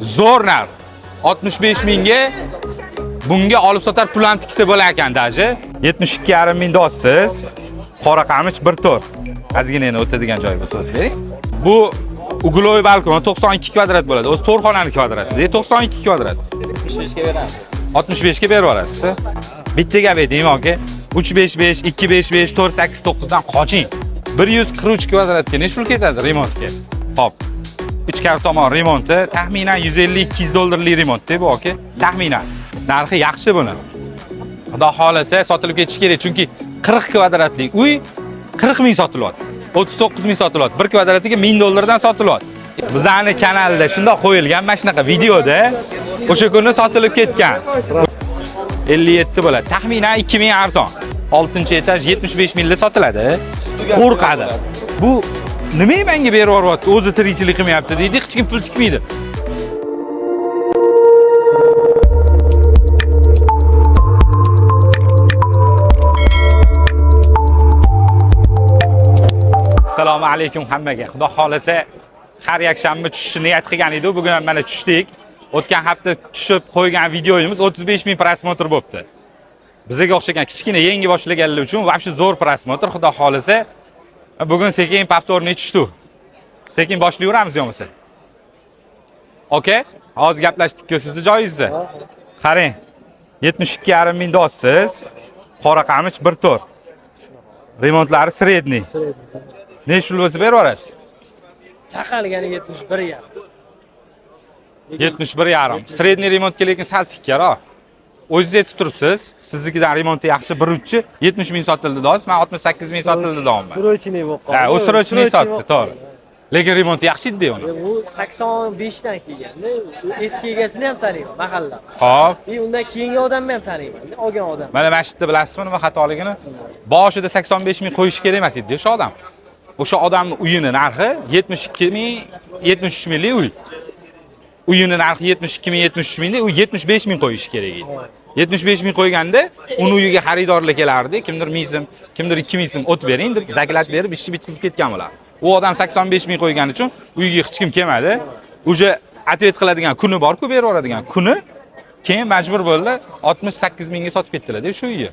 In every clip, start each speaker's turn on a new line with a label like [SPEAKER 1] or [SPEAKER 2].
[SPEAKER 1] Zo'r narx. 65 mingga bunga olib sotar pul ham tiksa bo'lar ekan даже. 72,5 ming dosiz. Qora qamish 1.4. Ozgina yana o'tadigan joyi bo'lsa o'tib bering. Bu угловой balkon 92 kvadrat bo'ladi. O'zi to'rt xonali kvadrati. 92 kvadrat.
[SPEAKER 2] 65 ga beramiz.
[SPEAKER 1] 65 ga berib yuborasiz. Bitta gap aytaymi aka? 355, 255, 489 dan qoching. 143 kvadratga necha pul ketadi remontga? Xo'p. Ichkari tomon remonti taxminan 150-200 dollarlik remontda bu aka. Taxminan. Narxi yaxshi buni. Xudo xohlasa sotilib ketishi kerak, chunki 40 kvadratlik uy 40 ming sotilyapti. 39 ming sotilyapti. 1 kvadratiga 1000 dollardan sotilyapti. Bizani kanalda shundoq qo'yilgan mana shunaqa videoda o'sha kuni sotilib ketgan. 57 bo'ladi. Taxminan 2000 arzon. 6-etaj 75 mingga sotiladi. Qo'rqadi. Bu nimaga menga berib yuboryapti? O'zi tirikchilik qilmayapti deydi, hech kim pul tikmaydi. Assalomu alaykum hammaga. Xudo xolasa har yakshanba tushishni niyat qilgan edik. Bugun ham mana tushdik. O'tgan hafta tushib qo'ygan videoyimiz 35 ming просмотр bo'libdi. Bizga o'xshagan kichkina yangi boshlaganlar uchun вообще zo'r просмотр. Xudo xolasa bugun sekin повторный tushdi. Sekin boshlayveramiz yo'masa. Okey, hozir gaplashdik-ku sizni joyingizda. Qarang. 72,5 ming dosiz. Qora qamish 1.4. Remontlari средний. Necha pul bo'lsa berib yuborasiz?
[SPEAKER 2] Chaqalgani 71 yarim.
[SPEAKER 1] 71,5. Средний remontga lekin sal tikkaroq. O'zingiz aytib turibsiz, siznikidan remonti yaxshi 1.3 70 ming sotildi doz, men 68 ming sotildi deyapman.
[SPEAKER 2] Срочный bo'lib qoldi.
[SPEAKER 1] Ha, u срочный sotdi,
[SPEAKER 2] bo'lib
[SPEAKER 1] to'g'ri. Lekin remonti yaxshi edi uni.
[SPEAKER 2] qoldi. U 85 dan kelganda, u eski egasini ham taniyman, mahalla.
[SPEAKER 1] Xo'p,
[SPEAKER 2] И undan keyingi odamni ham taniyman, olgan odam.
[SPEAKER 1] mana shu yerda bilasizmi nima xatoligini? Boshida 85 ming qo'yishi kerak emas edi o'sha odam. O'sha odamning uyini narxi 72 ming, 73 minglik uy. Uyini narxi 72 ming, 73 mingda, u 75 ming qo'yishi kerak edi. 75 ming qo'yganda uni uyiga xaridorlar kelardi, kimdir 1000 so'm, kimdir 2000 so'm o't bering deb zaklat berib ishni bitkazib ketgan bo'lardi. U odam 85 ming qo'ygani uchun uyiga hech kim kelmadi. Уже ответ qiladigan kuni bor-ku, berib yuboradigan kuni. Keyin majbur bo'ldi, 68 mingga sotib ketdilar-da shu uyni.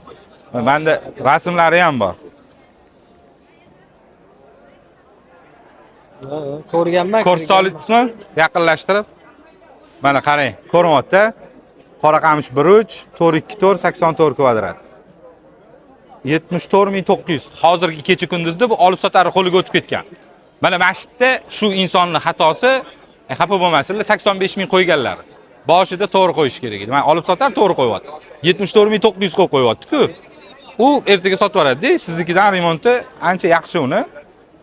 [SPEAKER 1] Menda rasmlari ham bor.
[SPEAKER 2] Ko'rganman.
[SPEAKER 1] Ko'rsata olasizmi? Yaqinlashtirib. Mana qarang, ko'rinyapti. Qora qamish 1.3, 4.2 4 84 kvadrat. 74 900. Hozirgi kecha kunduzda bu olib sotari qo'liga o'tib ketgan. Mana shu yerda shu insonning xatosi, xafa bo'lmasinlar, 85 ming qo'yganlar. Boshida to'g'ri qo'yish kerak edi. Mana olib sotar to'g'ri qo'yyapti. 74 900 qo'yib qo'yyapti-ku. U ertaga sotib yuboradi-da, siznikidan remonti ancha yaxshi uni.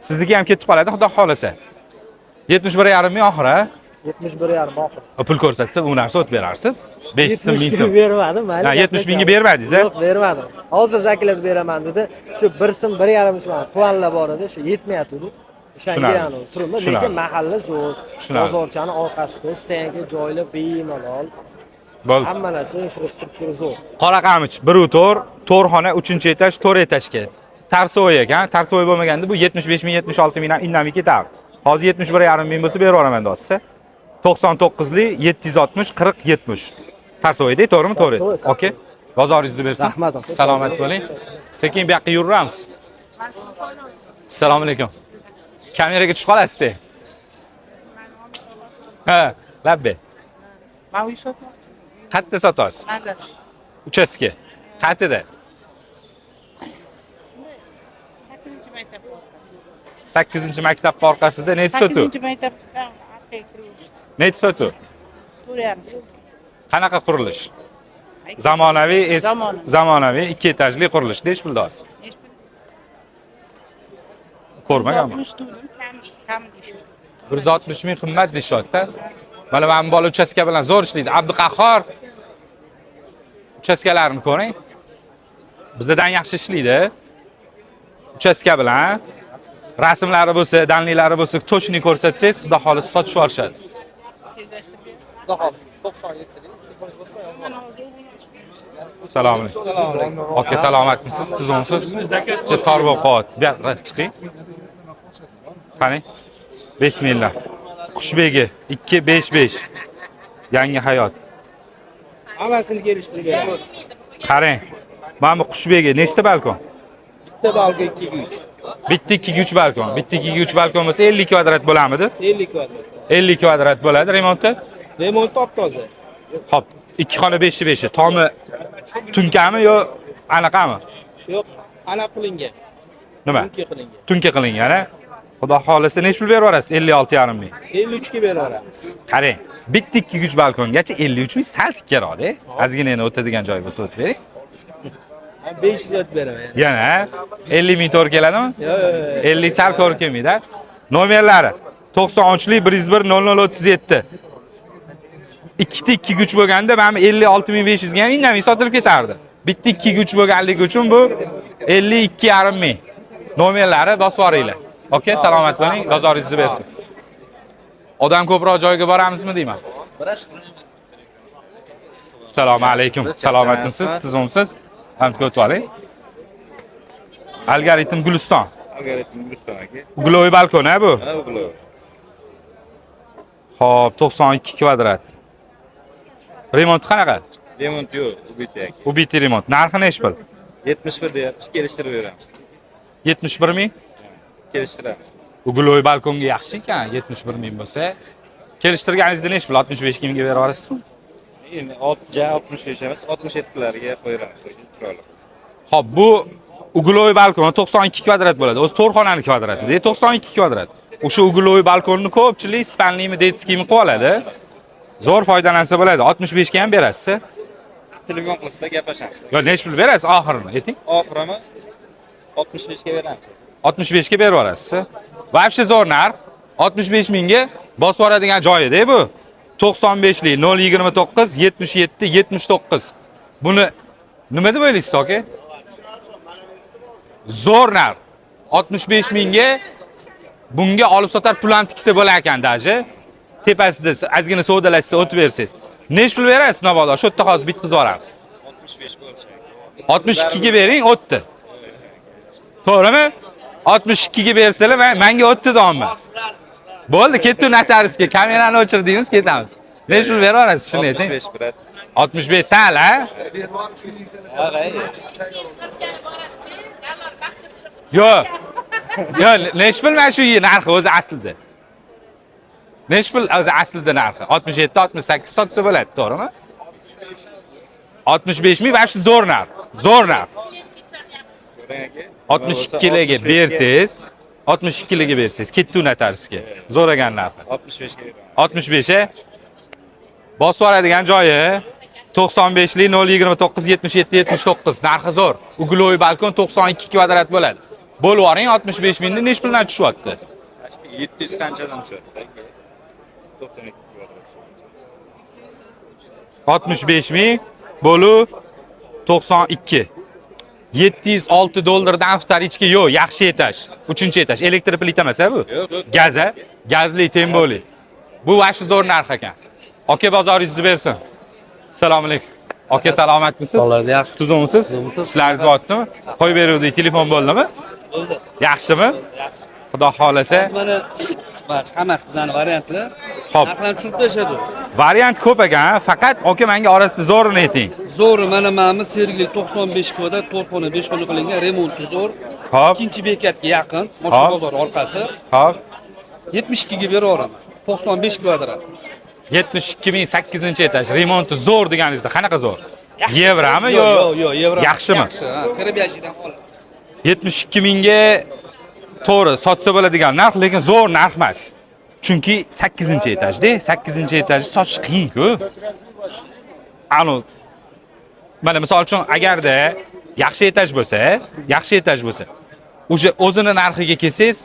[SPEAKER 1] Sizniki ham ketib qoladi, xudo xolasa. 71,5 ming oxiri. a?
[SPEAKER 2] 71 yarim oxiri.
[SPEAKER 1] Pul ko'rsatsa u narsa o'tib berarsiz. 5 so'm, 1000
[SPEAKER 2] 70
[SPEAKER 1] so'm.
[SPEAKER 2] ga bermadim, mayli.
[SPEAKER 1] Ha, 70 mingga bermadingiz, a?
[SPEAKER 2] Yo'q, bermadim. Hozir zaklat beraman dedi. Shu 1 so'm, 1,5 so'm planlar bor edi, shu yetmayotdi. O'shanga
[SPEAKER 1] Tushunarli.
[SPEAKER 2] yani turibman,
[SPEAKER 1] Tushunarli.
[SPEAKER 2] lekin mahalla zo'r.
[SPEAKER 1] Tushunarli.
[SPEAKER 2] Bozorchani orqasida stoyanka joylar bemalol.
[SPEAKER 1] Bo'ldi.
[SPEAKER 2] Hamma narsa infrastruktura zo'r.
[SPEAKER 1] Qora qamich 1.4, 4 xona, 3-etaj, 4 etajga. Tarsoy ekan, tarsoy bo'lmaganda bu 75 ming, 76 ming ham indamay ketardi. Hozir 71,5 ming bo'lsa berib yuboraman deyapsiz. 99lik 760 40 70. Tarsoyda, to'g'rimi? To'g'ri.
[SPEAKER 2] Tarsoy, tarsoy.
[SPEAKER 1] Okey. Bozoringizni bersin.
[SPEAKER 2] Rahmat, aka.
[SPEAKER 1] Salomat bo'ling. Sekin bu yoqqa yuraveramiz. Assalomu alaykum. Kameraga tushib qolasiz-da. Ha, labbay.
[SPEAKER 3] Man uy sotmoqchi.
[SPEAKER 1] Qayerda sotasiz?
[SPEAKER 3] Nazar.
[SPEAKER 1] Uchastka. Qayerda?
[SPEAKER 3] 8 maktab orqasi.
[SPEAKER 1] 8 maktab orqasida necha sotuv?
[SPEAKER 3] 8 maktabdan orqaga kirish.
[SPEAKER 1] Necha sotuv?
[SPEAKER 3] 4,5.
[SPEAKER 1] Qanaqa qurilish? Zamonaviy,
[SPEAKER 3] Zamonaviy.
[SPEAKER 1] Zamonaviy ikki etajli qurilish. Necha pul deyapsiz? Ko'rmaganman.
[SPEAKER 3] 60 dedim, kam kam deyishadi.
[SPEAKER 1] 160 ming qimmat deyishyapti. Mana bu bola uchastka bilan zo'r ishlaydi. Abduqahhor uchastkalarini ko'ring. Bizdan yaxshi ishlaydi. Uchastka bilan rasmlari bo'lsa, danliylari bo'lsa, точный ko'rsatsangiz, xudo xohlasa sotishib yuborishadi.
[SPEAKER 3] Tezlashtirib ber.
[SPEAKER 4] Xudo xohlasa 97
[SPEAKER 1] Assalomu alaykum. Aka salomatmisiz? Tuzukmisiz? Juda tor bo'lib qolyapti. Bu yoqqa chiqing. Qani? Bismillah. Qushbegi 255. Yangi hayot.
[SPEAKER 4] Hammasini kelishtirib beramiz.
[SPEAKER 1] Qarang. Mana bu Qushbegi nechta balkon?
[SPEAKER 4] Bitta balkon 2 ga 3.
[SPEAKER 1] Bitta 2 ga 3 balkon. Bitta 2 ga 3 balkon bo'lsa 50 kvadrat bo'lamidi?
[SPEAKER 4] 50 kvadrat.
[SPEAKER 1] 50 kvadrat bo'ladi remonti.
[SPEAKER 4] Remont top toza.
[SPEAKER 1] Xo'p, 2 xona 5 5. Tomi tunkami yo anaqami?
[SPEAKER 4] Yo'q, ana qilingan.
[SPEAKER 1] Nima?
[SPEAKER 4] Tunka qilingan.
[SPEAKER 1] Tunka qilingan, a? Xudo xohlasa necha pul berib yuborasiz? 56,5 ming.
[SPEAKER 4] 53 ga beraveramiz.
[SPEAKER 1] Qarang, bitta 2 ga 3 balkongacha 53 ming sal tikkaroqda. Ozgina yana o'tadigan joy bo'lsa o'tib bering.
[SPEAKER 4] Men 500 o'tib beraman.
[SPEAKER 1] Yana 50 ming to'g'ri keladimi?
[SPEAKER 4] Yo'q, yo'q, yo'q.
[SPEAKER 1] 50 sal to'g'ri kelmaydi. Nomerlari 93lik 101 0037. Ikkita 2 ga 3 bo'lganda mana 56 500 ga ham indamay sotilib ketardi. Bitta 2 ga 3 bo'lganligi uchun bu 52,5 ming. Nomerlari bosib yuboringlar. Okey, salomat bo'ling, bozoringizni bersin. Odam ko'proq joyga boramizmi deyman. Assalomu alaykum. Salomatmisiz? Tuzukmisiz? Hamd o'tib oling. Algoritm Guliston.
[SPEAKER 5] Algoritm Guliston aka.
[SPEAKER 1] Угловой balkon ha bu?
[SPEAKER 5] Ha, угловой.
[SPEAKER 1] Xo'p, 92 kvadrat. Remont qanaqa?
[SPEAKER 5] Remont yo'q, убитый aka.
[SPEAKER 1] Убитый remont. Narxi nechi pul?
[SPEAKER 5] 71 deyapmiz, kelishtirib beramiz.
[SPEAKER 1] 71 ming.
[SPEAKER 5] Kelishtiramiz.
[SPEAKER 1] Угловой balkonga yaxshi ekan, 71 ming bo'lsa. Kelishtirganingizda nechi pul? 65 mingga berib yuborasizmi?
[SPEAKER 5] Endi ja 65 emas, 67 larga qo'yamiz. Chiroyli.
[SPEAKER 1] Xo'p, bu угловой balkon 92 kvadrat bo'ladi. O'zi to'rt xonali kvadratida, 92 kvadrat. O'sha угловой balkonni ko'pchilik спальный mi, детский mi qilib oladi. Zo'r foydalansa bo'ladi. 65 ga ham berasiz.
[SPEAKER 5] Telefon qilsa gaplashamiz.
[SPEAKER 1] Yo, nechi pul berasiz oxirini? Ayting.
[SPEAKER 5] Oxirini 65 ga beramiz.
[SPEAKER 1] 65 ga berib yuborasiz. Вообще zo'r narx. 65 mingga bosib yuboradigan joyida bu. 95 lik 029 77 79. Buni nima deb o'ylaysiz aka? Zo'r narx. 65 mingga bunga olib sotar pul ham tiksa bo'lar ekan даже. Tepasida ozgina savdolashsa o'tib bersangiz. Nechi pul berasiz Navoiy? Shu yerda hozir bitkazib yuboramiz.
[SPEAKER 5] 65 bo'lsa.
[SPEAKER 1] 62 ga bering, o'tdi. To'g'rimi? 62 ga bersalar menga o'tdi dommi. Bo'ldi, ketdi notariusga. Kamerani o'chir deymiz, ketamiz. Nechi pul berib yuborasiz, shuni ayting.
[SPEAKER 5] 65 брат.
[SPEAKER 1] 65 sal, ha? Yo'q. Yo'q, nechi pul mana shu narxi o'zi aslida? Nechi pul o'zi aslida narxi? 67, 68 sotsa bo'ladi, to'g'rimi? 65 ming вообще zo'r narx. Zo'r narx.
[SPEAKER 5] Ko'ring aka.
[SPEAKER 1] 62 larga bersangiz, 62 larga bersangiz, ketdi notariusga. Zo'ragan narxi.
[SPEAKER 5] 65 ga beramiz.
[SPEAKER 1] 65 a? Bosib yuboradigan joyi 95 lik 029 77 79, narxi zo'r. Угловой balkon 92 kvadrat bo'ladi. Bo'lib yuboring, 65 mingni nechi puldan tushyapti?
[SPEAKER 5] 700 qanchadan tushadi? Aka? 92 kvadrat.
[SPEAKER 1] 65 ming bo'lib 92. 706 dollardan вторичка yo'q, yaxshi etaj. 3 etaj. Elektr plita emas bu.
[SPEAKER 5] Yo'q, yo'q.
[SPEAKER 1] Gaz, a? Gazli, temboli. Bu вообще zo'r narx ekan. Aka, bozoringizni bersin. Assalomu alaykum. Aka, salomatmisiz?
[SPEAKER 2] Sog'ligingiz yaxshi.
[SPEAKER 1] Tuzukmisiz?
[SPEAKER 2] Tuzukmisiz?
[SPEAKER 1] Ishlaringiz bo'lyaptimi? Qo'yib beruvdik, telefon bo'ldimi?
[SPEAKER 4] Bo'ldi.
[SPEAKER 1] Yaxshimi? Xudo xohlasa.
[SPEAKER 4] Mana bak hammasi bizani variantlar.
[SPEAKER 1] Xo'p.
[SPEAKER 4] Narxlarni tushirib tashladi.
[SPEAKER 1] Variant ko'p ekan, faqat aka menga orasida zo'rini ayting.
[SPEAKER 4] Zo'ri mana mana Sergeli 95 kvadrat, 4 xona, 5 xona qilingan, remonti zo'r.
[SPEAKER 1] Xo'p.
[SPEAKER 4] Ikkinchi bekatga yaqin, Moshina
[SPEAKER 1] Hop.
[SPEAKER 4] bozori orqasi.
[SPEAKER 1] Xo'p.
[SPEAKER 4] 72 ga berib yuboraman. 95 kvadrat.
[SPEAKER 1] 72 ming 8-etaj. Remonti zo'r deganingizda qanaqa zo'r? Yevrami yo?
[SPEAKER 4] Yo'q, yo'q, yevro.
[SPEAKER 1] Yaxshimi?
[SPEAKER 4] Yaxshi, ha, kirib yashaydigan holat.
[SPEAKER 1] 72 mingga to'g'ri sotsa bo'ladigan narx, lekin zo'r narx emas. Chunki 8-etajda, 8-etajni sotish qiyin-ku. Anu mana misol uchun agarda yaxshi etaj bo'lsa, yaxshi etaj bo'lsa, o'sha o'zini narxiga kelsangiz,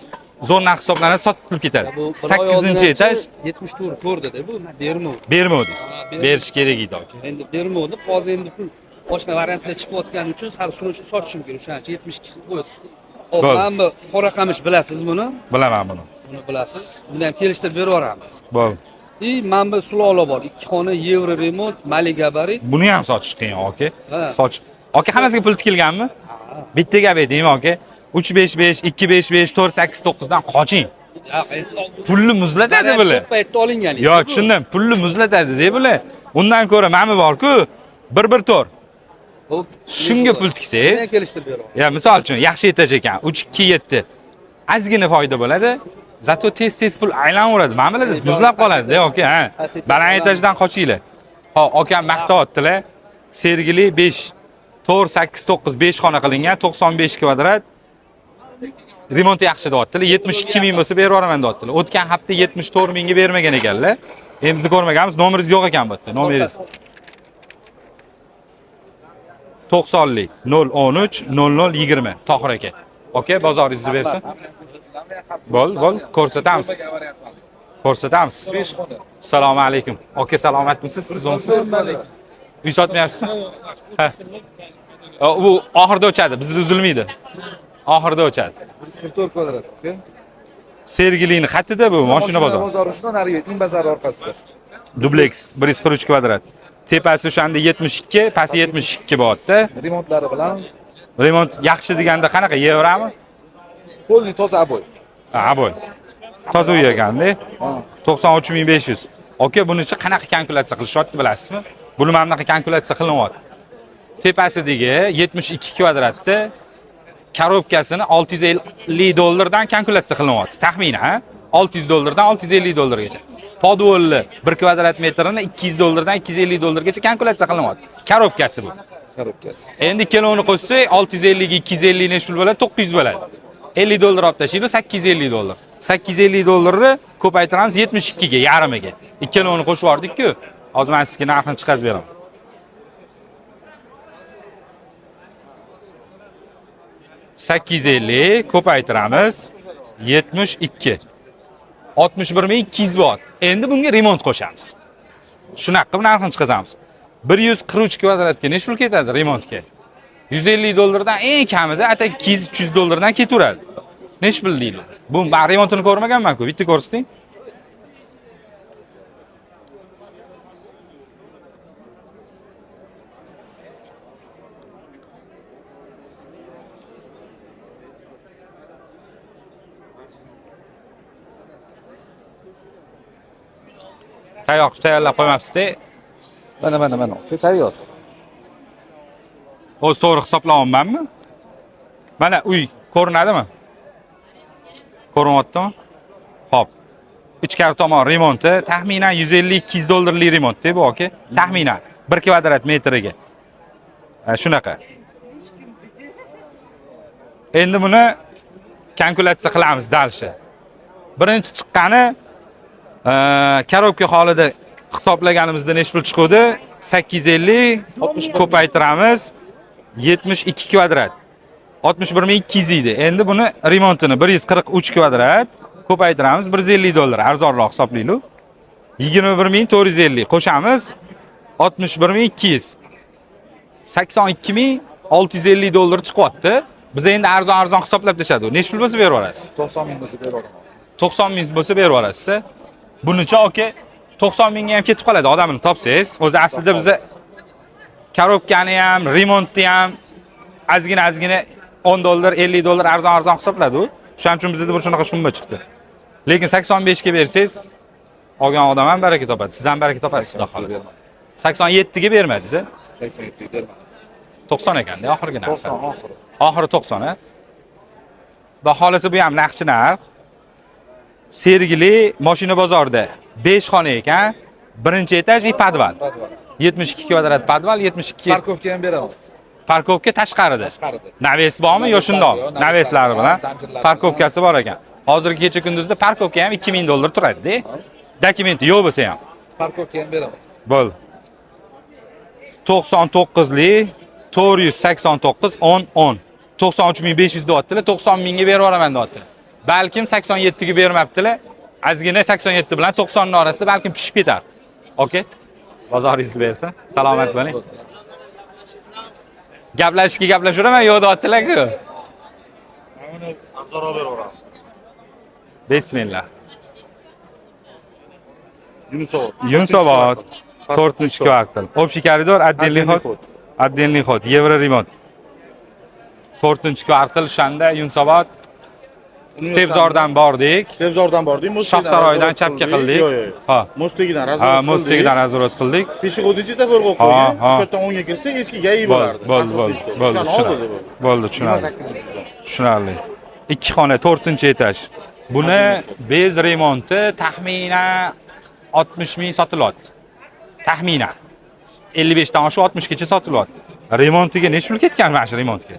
[SPEAKER 1] zo'r narx hisoblanadi, sotilib ketadi.
[SPEAKER 4] Bu bir oy oldin
[SPEAKER 1] 8-etaj
[SPEAKER 4] 74 ko'rdi-da bu, bermadi.
[SPEAKER 1] bermadingiz.
[SPEAKER 4] Bermadim.
[SPEAKER 1] Berish kerak edi aka.
[SPEAKER 4] Endi bermadi, hozir endi pul boshqa variantlar chiqayotgani uchun sal srочно sotishim kerak. O'shaning uchun 72 qilib qo'ydim. Hop,
[SPEAKER 1] Bo'ldi.
[SPEAKER 4] mana bu qora qamish, bilasiz buni?
[SPEAKER 1] Bilaman buni.
[SPEAKER 4] Buni bilasiz. Buni ham kelishtirib berib yuboramiz.
[SPEAKER 1] Bo'ldi.
[SPEAKER 4] И mana bu Sulola bor. Ikki xona, yevro remont, mali gabarit.
[SPEAKER 1] Buni ham sotish qiyin aka.
[SPEAKER 4] Ha.
[SPEAKER 1] Sotish. Aka, hammasiga pul tikilganmi? Bitta gap aytaymi aka? 355 255 489 dan qoching. Pulni muzlatadi bular.
[SPEAKER 4] Ko'p paytda olingan.
[SPEAKER 1] Yo'q, tushundim. Pulni muzlatadi deb bular. Undan ko'ra mana bor-ku, 1-1-4. Shunga pul tiksangiz,
[SPEAKER 4] kelishtirib beraman.
[SPEAKER 1] Ya misol uchun yaxshi etaj ekan, 3 2 7. Ozgina foyda bo'ladi. Zato tez-tez pul aylanaveradi. Mana biladi, muzlab qoladi, yoki ha. Baland etajdan qochinglar. Hop, akam maqtayaptilar. Sergeli 5 4 8 9 5 xona qilingan, 95 kvadrat. Remonti yaxshi deyaptilar. 72 ming bo'lsa berib yuboraman deyaptilar. O'tgan hafta 74 mingga bermagan ekanlar. Endi bizni ko'rmaganmiz, nomeringiz yo'q ekan bu yerda. Nomeringiz 90lik 013 00 20 Tohir aka. Aka, bozoringizni bersin. Bo'l, bo'l, ko'rsatamiz. Ko'rsatamiz.
[SPEAKER 6] 5 xona.
[SPEAKER 1] Assalomu alaykum. Aka, salomatmisiz? Siz o'ngsiz? Uy sotmayapsizmi? Ha. Bu oxirida o'chadi, bizda uzilmaydi. Oxirida o'chadi.
[SPEAKER 6] 144 kvadrat, aka.
[SPEAKER 1] Sergilini xatida bu mashina bozor.
[SPEAKER 6] Bozori shundan narigi, in bazari orqasida.
[SPEAKER 1] Dubleks 143 kvadrat. Tepasi o'shanda 72, pasti 72 bo'lyapti.
[SPEAKER 6] Remontlari bilan
[SPEAKER 1] Remont yaxshi deganda qanaqa yevrami?
[SPEAKER 6] polniy toza oboy.
[SPEAKER 1] Ha, bo'y. Toza uy ekanda.
[SPEAKER 6] Ha.
[SPEAKER 1] 93500. Aka, bunichi qanaqa kalkulyatsiya qilishyapti bilasizmi? Buni mana bunaqa kalkulyatsiya qilinyapti. Tepasidagi 72 kvadratda korobkasini 650 dollardan kalkulyatsiya qilinyapti. Taxminan, ha? 600 dollardan 650 dollargacha. Podvolni 1 kvadrat metrini 200 dollardan 250 dollargacha kalkulyatsiya qilinyapti. Korobkasi bu.
[SPEAKER 6] Korobkasi.
[SPEAKER 1] Endi ikkalovini qo'shsak 650 ga 250 nechi pul bo'ladi? 900 bo'ladi. 50 dollar olib tashlaydi, 850 dollar. 850 dollarni ko'paytiramiz 72 ga, yarmiga. Ikkalovini qo'shib yubordik-ku. Hozir men sizga narxini chiqarib beraman. 850 ko'paytiramiz 72. 61200 bot. Endi bunga remont qo'shamiz. Shunaqa qilib narxini chiqazamiz. 143 kvadratga necha pul ketadi remontga? 150 dollardan eng kamida ata 200-300 dollardan ketaveradi. Necha pul deydi? Bu men remontini ko'rmaganman-ku, bitta ko'rsating. Tayoq tayyorlab qo'ymabsiz-da.
[SPEAKER 6] Mana mana mana. Tayyor.
[SPEAKER 1] O'zi to'g'ri hisoblayapmanmi? Mana uy ko'rinadimi? Ko'rinyaptimi? Xo'p. Ichkari tomon remonti taxminan 150-200 dollarlik remont-da bu aka. Taxminan 1 kvadrat metriga. Shunaqa. Endi buni kalkulyatsiya qilamiz dalshi. Birinchi chiqqani korobka holida hisoblaganimizda necha pul chiquvdi? 850 ko'paytiramiz 72 kvadrat. 61200 edi. Endi buni remontini 143 kvadrat ko'paytiramiz 150 dollar arzonroq hisoblaylik. 21450 qo'shamiz 61200. 82650 dollar chiqyapti. Biz endi arzon hisoblab tashladi. Necha pul bo'lsa berib yuborasiz?
[SPEAKER 6] 90 ming bo'lsa berib yuboraman.
[SPEAKER 1] 90 ming bo'lsa berib yuborasiz. Bunicha aka 90 mingga ham ketib qoladi odamini topsangiz. O'zi aslida biza korobkani ham, remontni ham ozgina 10 dollar, 50 dollar arzon hisobladi u. Shuning uchun bizda bir shunaqa summa chiqdi. Lekin 85 ga bersangiz olgan odam ham baraka topadi, siz ham baraka topasiz, xudo xohlasa. 87 ga bermadingiz, a?
[SPEAKER 6] 87 ga bermadim.
[SPEAKER 1] 90 ekanda oxirgi narx.
[SPEAKER 6] 90 oxiri.
[SPEAKER 1] Oxiri 90, a? Xudo xohlasa bu ham naqchi narx. Sergeli mashina bozorida 5 xona ekan, birinchi etaj и podval. 72 kvadrat podval, 72
[SPEAKER 6] Parkovka ham beraman.
[SPEAKER 1] Parkovka tashqarida.
[SPEAKER 6] Tashqarida.
[SPEAKER 1] Naves bormi yo shundoq? Naveslari bilan
[SPEAKER 6] Zanjirlari
[SPEAKER 1] parkovkasi bor ekan. Hozirgi kecha kunduzda parkovka ham 2000 dollar turadi-da. Dokumenti yo'q bo'lsa ham.
[SPEAKER 6] Parkovka ham beraman.
[SPEAKER 1] Bo'ldi. 99lik 489 10 10. 93500 deyaptilar, 90 mingga berib yuboraman deyaptilar. Balkim 87 ga bermabdilar. Ozgina 87 bilan 90 ning orasida balkim pishib ketar. Okey. Bozoringizni bersin. Salomat bo'ling. Gaplashishga gaplashaveraman, yo'q deyaptilar-ku. Bismillah.
[SPEAKER 5] Yunusobod.
[SPEAKER 1] Yunusobod, 4-kvartal. Общий koridor, отдельный ход. Отдельный ход, евро remont. 4-kvartal o'shanda Yunusobod. Sebzordan bordik.
[SPEAKER 7] Sebzordan bordik.
[SPEAKER 1] Shohsaroydan chapga qildik.
[SPEAKER 7] Yo'q, yo'q.
[SPEAKER 1] Ha.
[SPEAKER 7] Мост tagidan
[SPEAKER 1] Ha,
[SPEAKER 7] razворот.
[SPEAKER 1] мост tagidan разворот qildik.
[SPEAKER 7] Пешеходный svetoforga qo'yib
[SPEAKER 1] Ha,
[SPEAKER 7] qo'ygan.
[SPEAKER 1] ha.
[SPEAKER 7] O'sha yerdan o'ngga kirsa eski ГАИ
[SPEAKER 1] Bo'ldi,
[SPEAKER 7] bo'lardi.
[SPEAKER 1] bo'ldi, bo'ldi, bo'ldi,
[SPEAKER 7] O'shani
[SPEAKER 1] tushunarli.
[SPEAKER 7] oldida bo'ldi.
[SPEAKER 1] Bo'ldi, tushunarli.
[SPEAKER 7] 28-dan.
[SPEAKER 1] Tushunarli. Ikki xona, 4-etaj. Buni без remonti taxminan 60 ming sotilyapti. Taxminan. 55 dan oshib 60 gacha sotilyapti. Remontiga necha pul ketgan mana shu remontga?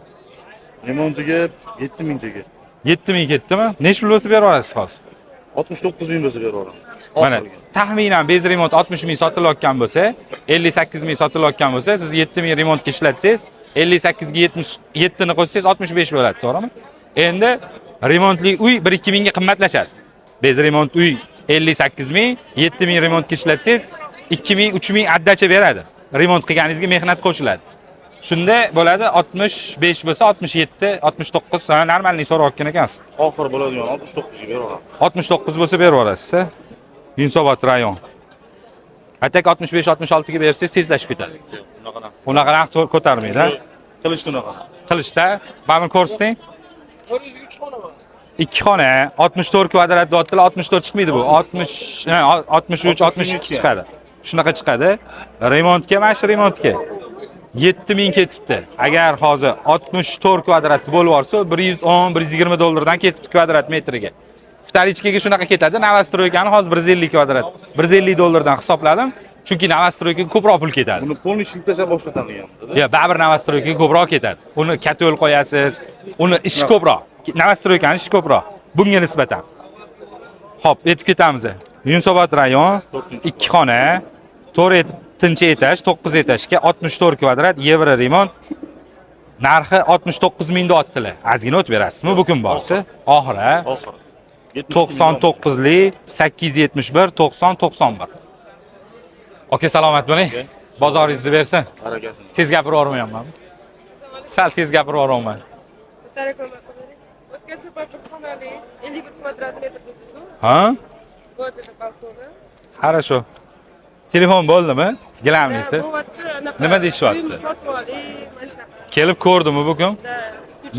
[SPEAKER 7] Remontiga 7 ming tega.
[SPEAKER 1] 7 ming ketdimi? Necha pul bo'lsa berib olasiz hozir?
[SPEAKER 7] 69 ming bo'lsa berib yuboramiz.
[SPEAKER 1] Mana
[SPEAKER 7] Oxirgi.
[SPEAKER 1] taxminan без remont 60 ming sotilayotgan bo'lsa, 58 ming sotilayotgan bo'lsa, siz 7 ming remontga ishlatsangiz, 58 ga 77 ni qo'shsangiz 65 bo'ladi, to'g'rimi? Endi remontli uy 1-2 mingga qimmatlashadi. Без remont uy 58 ming, 7 ming remontga ishlatsangiz 2 ming, 3 ming отдача beradi. Remont qilganingizga mehnat qo'shiladi. Shunda bo'ladi 65 bo'lsa 67, 69, ha, нормальный so'rayotgan ekansiz.
[SPEAKER 7] Oxiri bo'ladigan 69 ga berib yuboramiz.
[SPEAKER 1] 69 bo'lsa berib yuborasiz. Yunusobod rayon. А так 65 66 ga bersangiz tezlashib ketadi.
[SPEAKER 7] Yo'q, unaqa narx.
[SPEAKER 1] Unaqa narx ko'tarmaydi. Ha?
[SPEAKER 7] Qilishdi unaqa.
[SPEAKER 1] Qilishda mana buni ko'rsating. Ikki xona, 64 kvadrat deyaptilar, 64 chiqmaydi bu. 60, ha, 63, 62 chiqadi. Shunaqa chiqadi. Remontga, mana shu remontga 7 ming ketibdi. Agar hozir 64 kvadratni bo'lib yuborsa, 110, 120 dollardan ketibdi kvadrat metriga. Вторичка ga shunaqa ketadi. Новостройка ni hozir 150 kvadrat, 150 dollardan hisobladim. Chunki новостройка ga ko'proq pul ketadi.
[SPEAKER 7] Buni полный shilib tashlab boshqatdan degan.
[SPEAKER 1] Yo, baribir новостройка ga ko'proq ketadi. Uni котёл qo'yasiz, uni ishi ko'proq. Новостройка ni ishi ko'proq bunga nisbatan. Xo'p, yetib ketamiz. Yunusobod rayon, ikki xona, 4-etaj, 9 etajga 64 kvadrat, yevro remont. Narxi 69 ming deyaptilar. Ozgina o'tib berasizmi bu kun borsa? Oxiri, ha?
[SPEAKER 7] Oxiri.
[SPEAKER 1] 99lik 871 90 91. Aka, salomat bo'ling. Bozoringizni bersin.
[SPEAKER 7] Barakasini.
[SPEAKER 1] Tez gapirib yubormayapman. Sal tez gapirib yuboryapman.
[SPEAKER 8] Bitta reklama qilaylik. O'tgan safar bir xonali 51 kvadrat metr dedingiz-ku.
[SPEAKER 1] Ha?
[SPEAKER 8] Вот это balkoni.
[SPEAKER 1] Хорошо. Telefon bo'ldimi? Главный si.
[SPEAKER 8] Bo'lyapti, anaqa
[SPEAKER 1] Nima deyishyapti?
[SPEAKER 8] Uyimni sotib oling, mana shunaqa.
[SPEAKER 1] Kelib ko'rdimi bugun?
[SPEAKER 8] Да.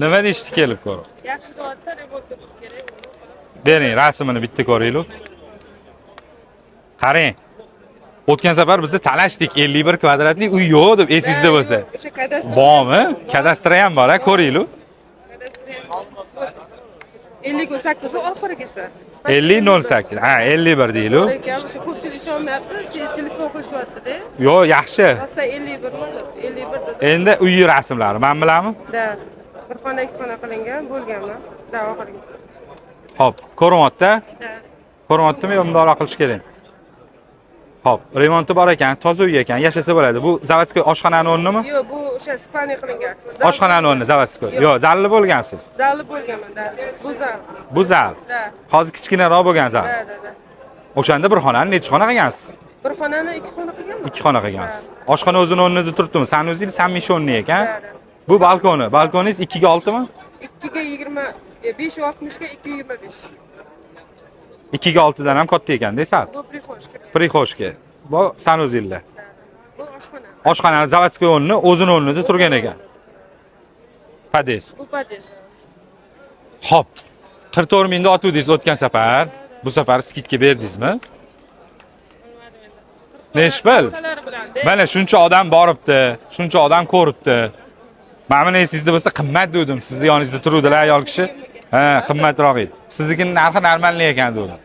[SPEAKER 1] Nima deyishdi kelib ko'rib?
[SPEAKER 8] Yaxshi deyapti, remont qilish kerak. Uni.
[SPEAKER 1] Bering, rasmini bitta ko'raylik. Qarang. O'tgan safar bizni talashdik 51 kvadratli uy yo'q deb, esingizda bo'lsa.
[SPEAKER 8] O'sha kadastr.
[SPEAKER 1] Bormi? Kadastri ham bor, ha, ko'raylik.
[SPEAKER 8] Kadastri ham bor. 58 oxirgisi.
[SPEAKER 1] 50 08. Ha, 51 deylik.
[SPEAKER 8] Lekin o'sha ko'pchilik ishonmayapti, shu telefon qilishyapti-da.
[SPEAKER 1] Yo'q, yaxshi.
[SPEAKER 8] Rostdan 51 mi deb, 51 dedi.
[SPEAKER 1] Endi uyi rasmlari men bilaman.
[SPEAKER 8] Да. Bir xona, ikki xona qilingan, bo'lganmi? Да, oxirgisi.
[SPEAKER 1] Xo'p, ko'rinyapti?
[SPEAKER 8] Да.
[SPEAKER 1] Ko'rinyaptimi yo mundoqroq qilish kerak? Xo'p, remonti bor ekan, toza uy ekan, yashasa bo'ladi. Bu заводской oshxonani o'rnimi?
[SPEAKER 8] Yo'q, bu o'sha спальня qilingan.
[SPEAKER 1] Oshxonani o'rni заводской. Yo'q, zalli bo'lgansiz.
[SPEAKER 8] Zali bo'lganman, да. Bu zal.
[SPEAKER 1] Bu zal.
[SPEAKER 8] Да.
[SPEAKER 1] Hozir kichkinaroq bo'lgan zal.
[SPEAKER 8] Да.
[SPEAKER 1] O'shanda bir xonani necha xona qilgansiz?
[SPEAKER 8] Bir xonani ikki xona qilganman.
[SPEAKER 1] Ikki xona qilgansiz. Oshxona o'zini o'rnida turibdimi? Санузел, совмещённый ekan.
[SPEAKER 8] Да.
[SPEAKER 1] Bu balkoni. Balkoningiz 2 ga 6 mi?
[SPEAKER 8] 2 ga 20, 5 60 ga 2,25.
[SPEAKER 1] 2 ga 6 dan ham katta ekan, sal.
[SPEAKER 8] Bu прихожка.
[SPEAKER 1] Прихожка. Bu санузел lar.
[SPEAKER 8] Bu oshxona.
[SPEAKER 1] Oshxonani заводской o'rni o'zini o'rnida turgan ekan. Подъезд.
[SPEAKER 8] Bu подъезд.
[SPEAKER 1] Xo'p. 44 mingda otuvdingiz o'tgan safar. Bu safar скидка berdingizmi?
[SPEAKER 8] Bilmadim endi.
[SPEAKER 1] Nechi pul?
[SPEAKER 8] Narsalari bilan.
[SPEAKER 1] Mana shuncha odam boribdi, shuncha odam ko'ribdi. Mana buni esingizda bo'lsa, qimmat dedim. Sizni yoningizda turuvdilar ayol kishi. Ha, qimmatroq edi. Siznikini narxi нормальный ekan dedim.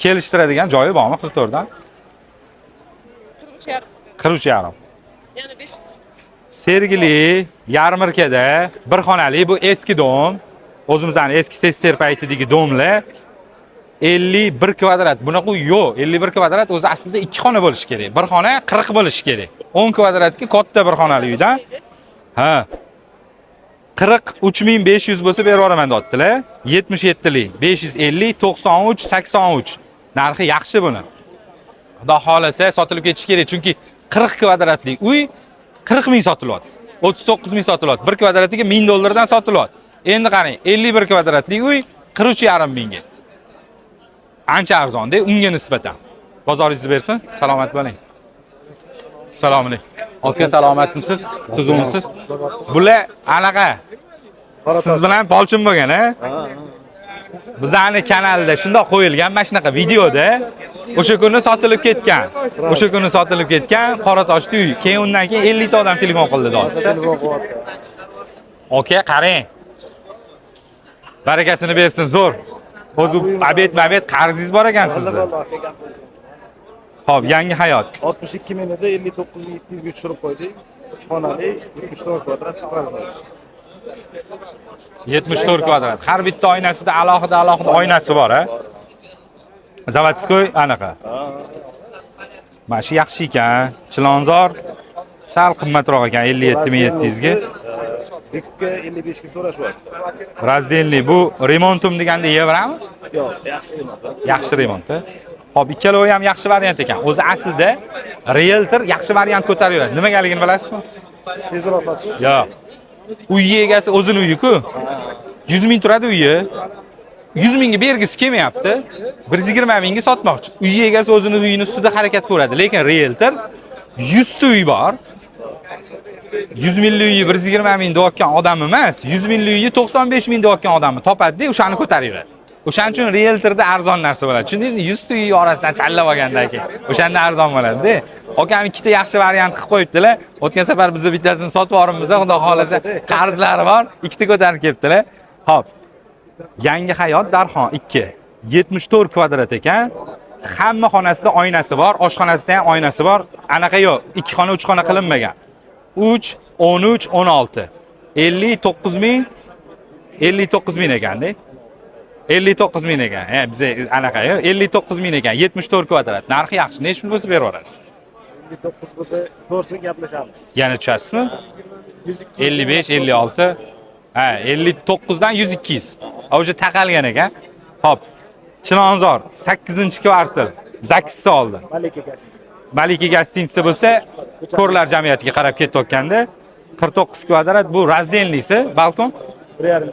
[SPEAKER 1] Kelishtiradigan joyi bormi 44 dan?
[SPEAKER 8] 43,5.
[SPEAKER 1] 43,5.
[SPEAKER 8] Yana 500.
[SPEAKER 1] Sergeli yarmarkada bir xonali, bu eski дом. O'zimizning eski СССР paytidagi дом lar 51 kvadrat. Bunaqa uy yo'q. 51 kvadrat o'zi aslida ikki xona bo'lishi kerak. Bir xona 40 bo'lishi kerak. 10 kvadratga katta bir xonali uydan. Ha. 43 500 bo'lsa berib yuboraman deyaptilar. 77lik 550 93 83. Narxi yaxshi buni. Xudo xohlasa sotilib ketishi kerak, chunki 40 kvadratli uy 40 ming sotilyapti. 39 ming sotilyapti. Bir kvadratiga 1000 dollardan sotilyapti. Endi qarang, 51 kvadratli uy 43,5 mingga. Ancha arzon-da unga nisbatan. Bozoringizni bersin, salomat bo'ling. Assalomu alaykum. Aka, salomatmisiz? Tuzukmisiz? Bular anaqa siz bilan polchin bo'lgan, a? Bizani kanalda shundoq qo'yilgan mana shunaqa videoda o'sha kuni sotilib ketgan. O'sha kuni sotilib ketgan Qoratoshda uy. Keyin undan keyin 50 ta odam telefon qildi do'st.
[SPEAKER 2] Telefon qilyapti.
[SPEAKER 1] Aka, qarang. Barakasini bersin, zo'r. O'zi обед-mabed qarzingiz bor ekan sizni. Xo'p, yangi hayot.
[SPEAKER 6] 62 mingda 59 700 ga tushirib qo'ydik. 3 xonali, 74 kvadrat сквозной.
[SPEAKER 1] 74 kvadrat. Har bitta oynasida alohida alohida oynasi bor, a? Заводской anaqa. Mana shu yaxshi ekan. Chilonzor sal qimmatroq ekan 57 700 ga.
[SPEAKER 6] Выкуп ga 55 ga so'rashyapti.
[SPEAKER 1] Раздельный bu remontum deganda yevrami?
[SPEAKER 6] Yo'q, yaxshi remont.
[SPEAKER 1] Yaxshi remont. Xo'p, ikkalovi ham yaxshi variant ekan. O'zi aslida rieltor yaxshi variant ko'tarib yuradi. Nimagaligini bilasizmi?
[SPEAKER 6] Tezroq sotish.
[SPEAKER 1] Yo'q. Uy egasi o'zini uyi-ku. 100 ming turadi uyi. 100 mingga bergisi kelmayapti. 120 mingga sotmoqchi. Uy egasi o'zini uyini ustida harakat qiladi, lekin rieltor 100 ta uy bor. 100 mingli uyi 120 ming deyotgan odam emas, 100 mingli uyi 95 ming deyotgan odamni topadi-da, o'shani ko'tarib yuradi. O'shaning uchun rieltorda arzon narsa bo'ladi. Tushundingizmi? 100 ta uy orasidan tanlab olgandan keyin o'shanda arzon bo'ladi-da. Akam ikkita yaxshi variant qilib qo'yibdilar. O'tgan safar biz bittasini sotib yuboribmiz, xudo xolasa qarzlari bor, ikkita ko'tarib kelibdilar. Xo'p. Yangi hayot Darxon 2. 74 kvadrat ekan. Hamma xonasida oynasi bor, oshxonasida ham oynasi bor. Anaqa yo'q, 2 xona, 3 xona qilinmagan. 3, 13, 16. 59 ming, 59 ming ekanda. 59 ming ekan. He, biza anaqa yo'q, 59 ming ekan, 74 kvadrat. Narxi yaxshi. Necha pul bo'lsa berib yuborasiz?
[SPEAKER 6] 59 bo'lsa, ko'rsin gaplashamiz.
[SPEAKER 1] Yana tushasizmi?
[SPEAKER 6] 102
[SPEAKER 1] 55, 56. Ha, 59 dan 102. Ha, o'sha taqalgan ekan. Xo'p. Chilonzor 8-kvartal. ЗАГС oldi.
[SPEAKER 6] Malika гостиница.
[SPEAKER 1] Malika гостиница bo'lsa, ko'rlar jamiyatiga qarab ketayotganda 49 kvadrat bu раздельный si, balkon.
[SPEAKER 6] 1,5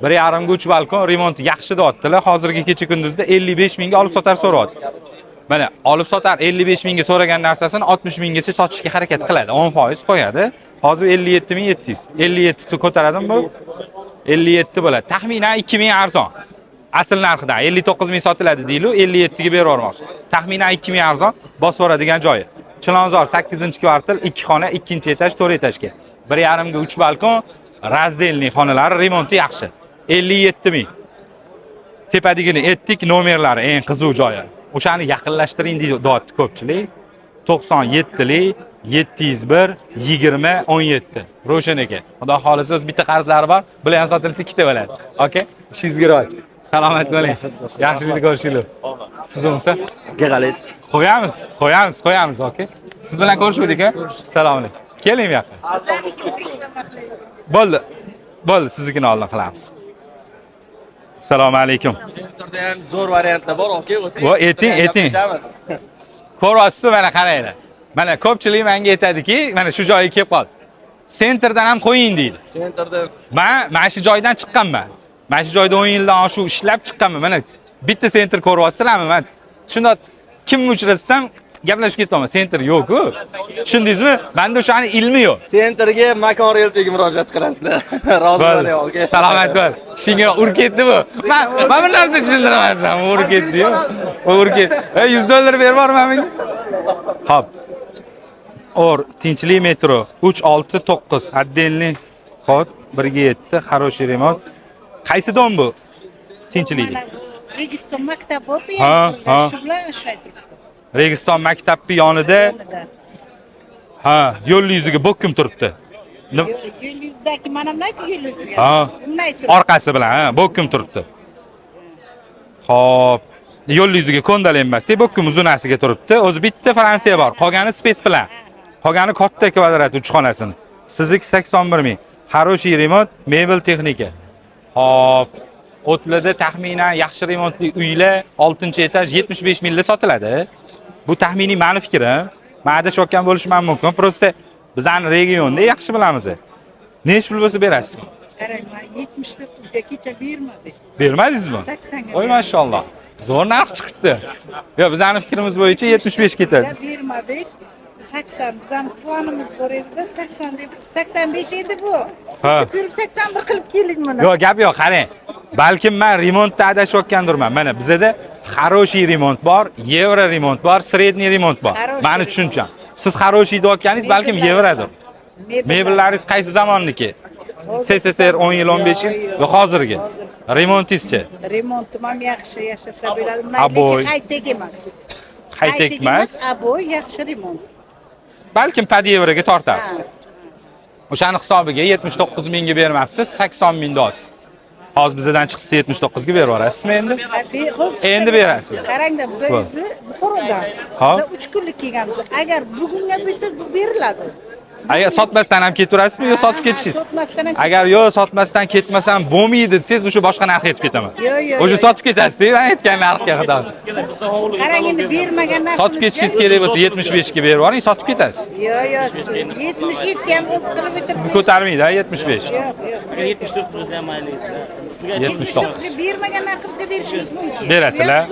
[SPEAKER 6] 3.
[SPEAKER 1] 1,5 ga 3 balkon, remonti yaxshi deyaptilar. Hozirgi kecha kunduzda 55 mingga olib sotar so'rayapti. Mana olib sotar 55 mingga so'ragan narsasini 60 minggacha sotishga harakat qiladi. 10% qo'yadi. Hozir 57 ming 700. 57 ta ko'taradimi bu? 57 bo'ladi. Taxminan 2 ming arzon. Asl narxidan 59 ming sotiladi deylu, 57 ga berib yubormoqchi. Taxminan 2 ming arzon bosib yuboradigan joyi. Chilonzor 8-kvartal, 2 xona, 2-etaj, 4 etajga. 1,5 ga 3 balkon, раздельный xonalari, remonti yaxshi. 57 ming. Tepadigini etdik, nomerlari eng qiziq joyi. O'shani yaqinlashtiring deyapti ko'pchilik. 97lik 701 20 17. Ro'shan aka. Xudo xolasa o'zi bitta qarzlari bor, bular ham sotilsa ikkita bo'ladi. Aka, ishingizga rivoj. Salomat bo'ling. Yaxshi video ko'rishinglar. Siz bo'lmasa
[SPEAKER 2] Qaleysiz?
[SPEAKER 1] Qo'yamiz, qo'yamiz, qo'yamiz, aka. Siz bilan ko'rishuvdik, a? Assalomu alaykum. Keling bu yoqqa. Bo'ldi. Bo'ldi, siznikini oldin qilamiz. Assalomu alaykum.
[SPEAKER 4] Centerda ham zo'r variantlar bor, aka.
[SPEAKER 1] Vo, eting, eting. Ko'ryapsiz, mana qaranglar. Mana ko'pchilik menga aytadiki, mana shu joyga kelib qoldi. Центр dan ham qo'ying deydi.
[SPEAKER 4] Центр da
[SPEAKER 1] Men mana shu joydan chiqqanman. Mana shu joyda 10 yildan oshiq ishlab chiqqanman. Mana bitta центр ko'ryapsizlarmi? Men shundoq kimni uchratsam gaplashib ketaman. Центр yo'q-ku. Tushundingizmi? Menda o'shani ilmi yo'q.
[SPEAKER 4] Центр ga Makon Realtyga murojaat qilasizlar. Rozi bo'ling, aka.
[SPEAKER 1] Salomat bo'l. Ishingga urib ketdi bu. Men bir narsa tushuntiraman desam, urib ketdi-yu. Urib ketdi. Ey, 100 dollar berib yuborman menga. Xo'p. Or, Tinchlik metro 3 6 9 отдельный ход 1 ga 7, хороший ремонт. Qaysi дом bu? Tinchlik.
[SPEAKER 3] Mana bu Registon maktab bor bu
[SPEAKER 1] Ha,
[SPEAKER 3] yerda.
[SPEAKER 1] ha.
[SPEAKER 3] Shu bilan ishlaydi.
[SPEAKER 1] Registon maktabni yonida,
[SPEAKER 3] Yonida.
[SPEAKER 1] ha, yo'l yuziga bo'kkim turibdi.
[SPEAKER 3] Yo'l yuzidagi mana bunday yo'l yuziga.
[SPEAKER 1] Ha.
[SPEAKER 3] Bunday turibdi.
[SPEAKER 1] Orqasi bilan, ha, bo'kkim turibdi. Xo'p, yo'l yuziga ko'ndalang emas, bo'kkim uzunasiga turibdi. O'zi bitta Fransiya bor, qolgani спец bilan. Qolgani katta kvadrat uch xonasini. Sizniki 81 ming. Хороший ремонт, mebel texnika. Xo'p, O'tlida taxminan yaxshi remontli uylar 6-etaj 75 mingga sotiladi. Bu taxminiy mani fikrim. Men adashayotgan bo'lishim ham mumkin. Просто bizani regionda yaxshi bilamiz. Nechi pul bo'lsa berasiz?
[SPEAKER 3] Qarang, man 79 ga kecha bermadik.
[SPEAKER 1] Bermadingizmi?
[SPEAKER 3] 80 ga.
[SPEAKER 1] Voy mashalloh. Zo'r narx chiqibdi. Yo'q, bizani fikrimiz bo'yicha 75 ketadi.
[SPEAKER 3] Bermadik. 80 bizani planimiz bor edi, 80 deb 85 edi bu.
[SPEAKER 1] Ha.
[SPEAKER 3] Sizni ko'rib 81 qilib keldik mana.
[SPEAKER 1] Yo'q, gap yo'q, qarang. Balkim men remontda adashayotgandirman. Mana bizada хороший remont bor, yevro remont bor, средний remont bor.
[SPEAKER 3] Хороший
[SPEAKER 1] Mani
[SPEAKER 3] remont.
[SPEAKER 1] tushuncham. Siz хороший deyotganingiz balkim yevrodir. Mebellaringiz qaysi zamonniki? SSSR 10 yil, 15 yil va hozirgi. Remontingizchi?
[SPEAKER 3] Remontim ham yaxshi yashasa bo'ladi.
[SPEAKER 1] Обой.
[SPEAKER 3] Lekin high-tech emas.
[SPEAKER 1] High-tech emas.
[SPEAKER 3] Обой yaxshi remont.
[SPEAKER 1] Balkim под yevroga tortadi.
[SPEAKER 3] Ha.
[SPEAKER 1] O'shani hisobiga 79 mingga bermabsiz, 80 ming doz. Hozir bizadan chiqsa 79 ga berib yuborasizmi endi?
[SPEAKER 3] Hozir
[SPEAKER 1] Endi berasiz.
[SPEAKER 3] Qarangda, biz
[SPEAKER 1] Bo'ldi.
[SPEAKER 3] o'zi Buxorodan.
[SPEAKER 1] Ha.
[SPEAKER 3] Biz 3 kunlik kelganmiz. Agar bugunga bo'lsa bu beriladi.
[SPEAKER 1] Agar sotmasdan ham ketaverasizmi yo sotib ketishingiz?
[SPEAKER 3] Sotmasdan ham.
[SPEAKER 1] Agar yo sotmasdan ketmasam bo'lmaydi desangiz, o'sha boshqa narx aytib ketaman.
[SPEAKER 3] Yo'q, yo'q,
[SPEAKER 1] O'sha
[SPEAKER 3] yo'q.
[SPEAKER 1] sotib ketasiz-da, men aytgan narxga qadar.
[SPEAKER 3] Qarang, endi bermagan narximizga.
[SPEAKER 1] Sotib ketishingiz kerak bo'lsa 75 ga berib yuboring, sotib ketasiz.
[SPEAKER 3] Yo'q, yo'q, 77 ham o'zi qilib
[SPEAKER 1] Sizni
[SPEAKER 3] o'tiribdi.
[SPEAKER 1] ko'tarmaydi, ha 75.
[SPEAKER 3] Yo'q, yo'q.
[SPEAKER 9] Agar 74 bo'lsa ham mayli. Sizga
[SPEAKER 1] 79.
[SPEAKER 3] Bermagan narximizga berishimiz mumkin.
[SPEAKER 1] Berasizlar.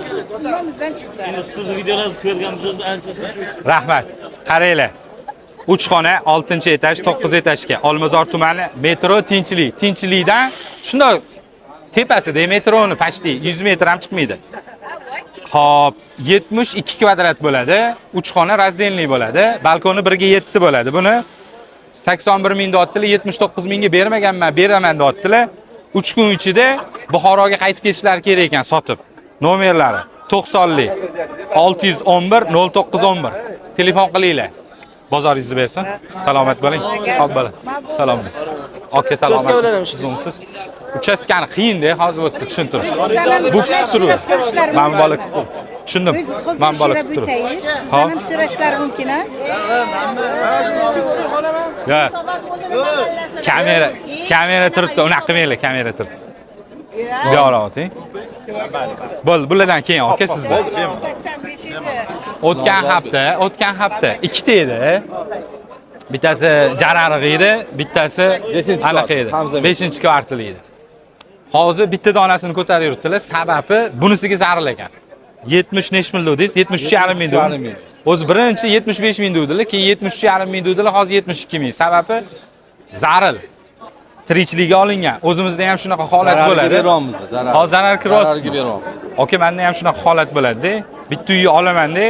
[SPEAKER 3] Nomimizdan chiqsa.
[SPEAKER 9] Endi sizni videolaringizni ko'rganmiz o'zi anchasi shu uchun.
[SPEAKER 1] Rahmat. Qaranglar. 3 xona, 6-etaj, 9 etajga. Olmazor tumani, metro Tinchlik. Tinchlikdan shundoq tepasida metroni почти 100 metr ham chiqmaydi. Xo'p, 72 kvadrat bo'ladi. 3 xona раздельный bo'ladi. Balkoni 1 ga 7 bo'ladi. Buni 81 ming deyaptilar, 79 mingga bermaganman, beraman deyaptilar. 3 kun ichida Buxoroga qaytib ketishlari kerak ekan sotib. Nomerlari 90lik 611 0911. Telefon qilinglar. Bozoringizni bersin. Salomat bo'ling. Xo'p bo'ling. Salom. Aka, salomat. Sizmisiz? Uchastkani qiyinda hozir bu yerda tushuntirish. Bu kutib turib. Man bola kutib. Tushundim.
[SPEAKER 3] O'zingiz
[SPEAKER 1] Man bola
[SPEAKER 3] hozir
[SPEAKER 1] kutib turib.
[SPEAKER 3] bo'lsangiz,
[SPEAKER 1] Ha?
[SPEAKER 3] sizdan ham so'rashlari mumkin, a?
[SPEAKER 1] Ya. Kamera turibdi, unaqa qilmanglar, kamera turibdi. Bu yoqroq o'ting. Bo'ldi, bulardan keyin aka sizni.
[SPEAKER 3] 85 edi.
[SPEAKER 1] O'tgan hafta ikkita edi. Bittasi Jarariq edi, bittasi
[SPEAKER 7] Beshinchi
[SPEAKER 1] anaqa
[SPEAKER 7] kvartal,
[SPEAKER 1] edi.
[SPEAKER 7] Hamza.
[SPEAKER 1] 5-kvartal edi. Hozir bitta donasini ko'tarib yuribdilar, sababi bunisiga zaril ekan. 70 nechi ming dedingiz? 73,5 ming
[SPEAKER 7] 73,5 ming.
[SPEAKER 1] O'zi birinchi 75 ming dedilar, keyin 73,5 ming dedilar, hozir 72 ming. Sababi zaril. Tirikchilikka olingan. O'zimizda ham shunaqa holat
[SPEAKER 7] Zarariga
[SPEAKER 1] bo'ladi.
[SPEAKER 7] beryapmiz, zarar.
[SPEAKER 1] Hozir zarar kiryapsiz.
[SPEAKER 7] Zarariga beryapmiz.
[SPEAKER 1] Aka, menda ham shunaqa holat bo'ladi-da. Bitta uyni olaman-da,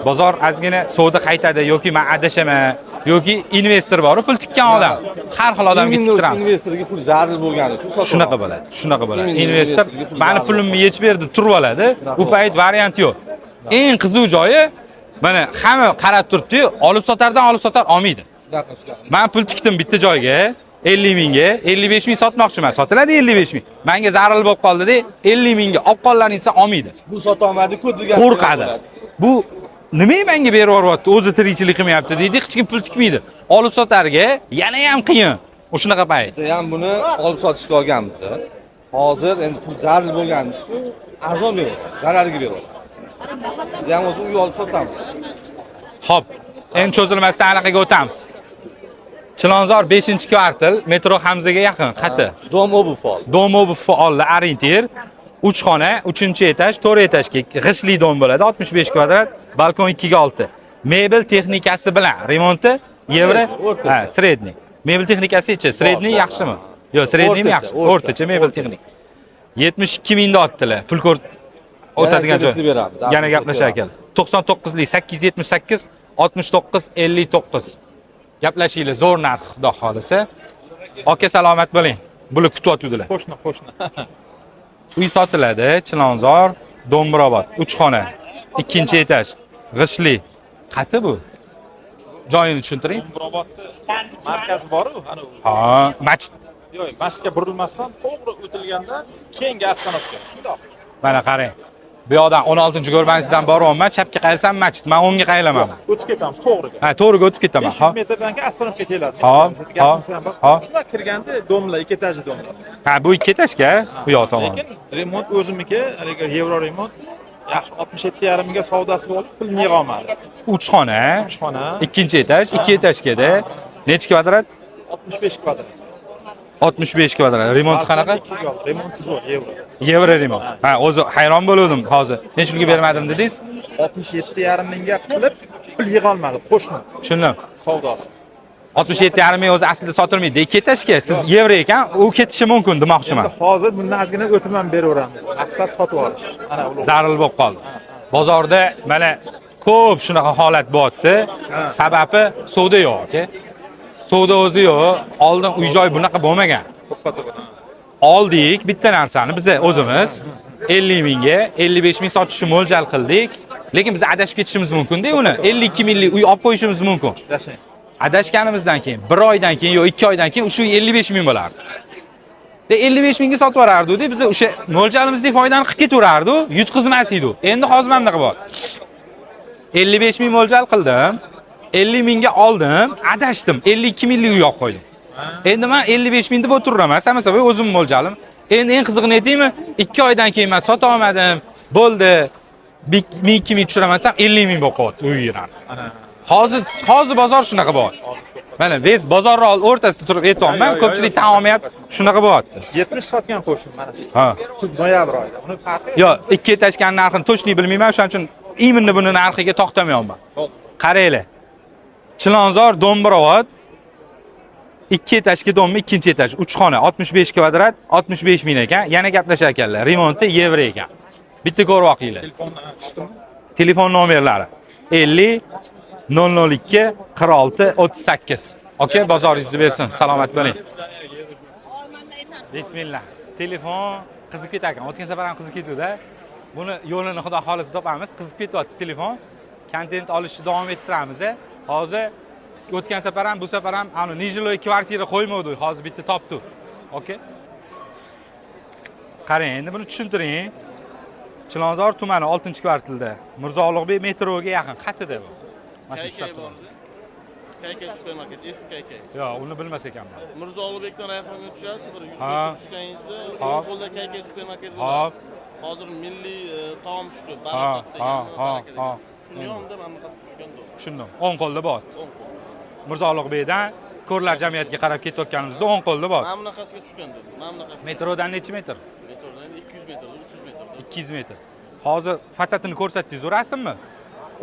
[SPEAKER 1] bozor ozgina savdo qaytadi yoki men adashaman yoki investor bor, pul tikkan odam. Har xil odamga
[SPEAKER 7] Именно o'sha
[SPEAKER 1] tiktiramiz.
[SPEAKER 7] investorga pul zarur bo'lgani uchun sotib
[SPEAKER 1] Shunaqa
[SPEAKER 7] olamiz.
[SPEAKER 1] bo'ladi, shunaqa bo'ladi.
[SPEAKER 7] Именно
[SPEAKER 1] Investor
[SPEAKER 7] investorga pul
[SPEAKER 1] mani
[SPEAKER 7] zarur
[SPEAKER 1] pulimni yechib berdi, turib oladi. U payt variant yo'q. Eng qiziq joyi mana hamma qarab turibdi-yu, olib sotardan olib sotar olmaydi.
[SPEAKER 7] Shunaqa, shunaqa.
[SPEAKER 1] Men pul tikdim bitta joyga 50 mingga, 55 ming sotmoqchiman. Sotiladi 55 ming. Menga zaril bo'lib qoldi-da, 50 mingga olib qollaring desa olmaydi.
[SPEAKER 7] Bu sotolmadi-ku degan
[SPEAKER 1] Qo'rqadi. Bu nimaga menga berib yuboryapti? O'zi tirikchilik qilmayapti deydi, hech kim pul tikmaydi. Olib sotarga yana ham qiyin. O'shunaqa payt.
[SPEAKER 7] Biz ham buni olib sotishga olganmiz. Hozir endi pul zarur bo'lgani uchun arzon beryapti, zarariga beryapti. Biz ham o'zi uy olib sotamiz.
[SPEAKER 1] Xo'p, endi cho'zilmasdan anaqaga o'tamiz. Chilonzor 5-kvartal, metro Hamzaga yaqin, xati.
[SPEAKER 7] Дом обувь faol.
[SPEAKER 1] Дом обувь faolli ориентир. 3 xona, 3-etaj, 4 etajga g'ishtli дом bo'ladi, 65 kvadrat, balkon 2 ga 6. Mebel texnikasi bilan remonti yevro,
[SPEAKER 7] O'rtacha.
[SPEAKER 1] ha, средний. Mebel texnikasi ichi, средний
[SPEAKER 7] Bor, bor.
[SPEAKER 1] yaxshimi? Yo'q, средний mi
[SPEAKER 7] O'rtacha,
[SPEAKER 1] yaxshi?
[SPEAKER 7] o'rta.
[SPEAKER 1] O'rtacha mebel texnik. 72 ming deyaptilar. Pul ko'r o'tadigan joy.
[SPEAKER 7] kelishib beramiz.
[SPEAKER 1] Yana gaplashar ekan. 99lik 878 69 59. Gaplashinglar, zo'r narx, xudo xolisa. Aka, salomat bo'ling. Bular kutyotgandilar.
[SPEAKER 6] Qo'shni, qo'shni.
[SPEAKER 1] Uy sotiladi, Chilonzor, Do'mbrobod, 3 xona, 2-etaj, g'ishtli. Qati bu? Joyini tushuntiring.
[SPEAKER 6] Do'mbrobodni markazi bor-u, ana u.
[SPEAKER 1] Ha, masjid.
[SPEAKER 6] Yo'q, masjidga burilmasdan to'g'ri o'tilganda keyingi остановка. Shundoq.
[SPEAKER 1] Mana qarang. Bu yoqdan 16-go'rbanchdan boryapman, chapga qayilsam masjid, men o'ngga qayilaman.
[SPEAKER 6] O'tib ketamiz to'g'riga.
[SPEAKER 1] Ha, to'g'riga o'tib ketaman.
[SPEAKER 6] 500
[SPEAKER 1] Ha.
[SPEAKER 6] metrdan keyin остановка keladi.
[SPEAKER 1] Hop, hop, hop.
[SPEAKER 6] Shundan kirganda дом lar, ikki etajli дом lar.
[SPEAKER 1] Ha, bu ikki etajga, bu yoq tomon.
[SPEAKER 6] Lekin remont o'zimniki, haligi yevro remont. Yaxshi 67,5 mingga savdasi bo'lib, pulni yig'a olmadi.
[SPEAKER 1] 3 xona,
[SPEAKER 6] 3 xona,
[SPEAKER 1] 2-etaj, 2 etajgada. Necha kvadrat?
[SPEAKER 6] 65 kvadrat.
[SPEAKER 1] 65 kvadrat. Remont qanaqa?
[SPEAKER 6] Ikki gol. Remont zo'r, yevro.
[SPEAKER 1] Yevro remont. Ha, o'zi hayron bo'luvdim hozir. Necha pulga bermadim dedingiz?
[SPEAKER 6] 67,5 mingga qilib pul yig'a olmadi qo'shni
[SPEAKER 1] Tushundim.
[SPEAKER 6] savdosi.
[SPEAKER 1] 67,5 ming o'zi aslida sotilmaydi. Ikki этаж ga siz yevro ekan, u ketishi mumkin demoqchiman.
[SPEAKER 6] Endi hozir bundan ozgina o'tib ham beraveramiz. Maqsad sotib olish. Ana ulug'.
[SPEAKER 1] Zaril bo'lib qoldi. Bozorda mana ko'p shunaqa holat bo'lyapti. Sababi savdo yo'q, aka. Savdo o'zi yo'q. Oldin uy joy bunaqa bo'lmagan. Oldik bitta narsani biza o'zimiz 50 mingga 55 ming sotishni mo'ljal qildik. Lekin biz adashib ketishimiz mumkin-da uni. 52 minglik uy olib qo'yishimiz mumkin.
[SPEAKER 6] Yashang.
[SPEAKER 1] Adashganimizdan keyin bir oydan keyin yo 2 oydan keyin o'sha uy 55 ming bo'lardi. De 55 mingga sotib yuborardi, biz o'sha mo'ljalimizdagi foydani qilib ketaverardi, yutqizmas edi. Endi hozir mana bunaqa bor. 55 ming mo'ljal qildim. 50 mingga oldim, adashdim. 52 minglik uy olib qo'ydim. Endi men 55 ming deb o'tiraman, samasa o'zim mo'ljalim. Endi eng qizig'ini aytaymi? 2 oydan keyin men sota olmadim. Bo'ldi. 1000 2000 tushiraman desam 50 ming bo'lib qolyapti uy narxi. Hozir bozor shunaqa bo'lyapti. Mana biz bozorni o'rtasida turib aytyapman, ko'pchilik tan olmayapti. Shunaqa bo'lyapti.
[SPEAKER 6] 70 sotgan qo'shnim mana shu. Kuz noyabr oyida. Uni farqi
[SPEAKER 1] Yo'q, ikki этаж kani narxini точно bilmayman, o'shaning uchun именно buni narxiga to'xtamayapman. Qaranglar. Chilonzor Do'mbirovod ikki этаж ga дом ni ikkinchi этаж, 3 xona, 65 kvadrat, 65 ming ekan. Yana gaplashar ekanlar. Remonti yevro ekan. Bitta ko'rib oqinglar.
[SPEAKER 6] Telefonni tushdimi?
[SPEAKER 1] Telefon nomerlari 50 002 46 38. Aka, bozoringizni bersin. Salomat bo'ling. Bismillah. Telefon qizib ketar ekan. O'tgan safar ham qizib ketdi-da. Buni yo'lini Xudo xolisa topamiz. Qizib ketyapti telefon. Kontent olishni davom ettiramiz. Hozir o'tgan safar ham, bu safar ham ani нежилой kvartira qo'ymovdik. Hozir bitta topdik. Okey. Qarang, endi buni tushuntiring. Chilonzor tumani 6-kvartalda Mirzo Ulug'bek metroga yaqin qatida bu. Mana shu
[SPEAKER 10] Kaykay
[SPEAKER 1] ushlab
[SPEAKER 10] bor.
[SPEAKER 1] turibdi.
[SPEAKER 10] Kaykay supermarket, eski Kaykay.
[SPEAKER 1] Yo'q, uni bilmas ekanman.
[SPEAKER 10] Mirzo Ulug'bekdan Rayhonga tushasiz, bir 100 metr tushganingizda o'ng qo'lda Kaykay supermarket bo'ladi. Hozir milliy taom tushdi, Barakat degan, Baraka degan. Shuni yonida mana bunaqasi tushgan дом.
[SPEAKER 1] Tushundim. O'ng qo'lda bor.
[SPEAKER 10] O'ng qo'l.
[SPEAKER 1] Mirzo Ulug'bekdan Ko'rlar jamiyatiga qarab ketayotganimizda o'ng qo'lda bor.
[SPEAKER 10] Mana bunaqasiga tushgan дом. Mana bunaqasi.
[SPEAKER 1] Metrodan necha metr?
[SPEAKER 10] Metrodan 200 metr, 300 metr.
[SPEAKER 1] 200 metr. Hozir fasadini ko'rsatdingiz, rasmmi?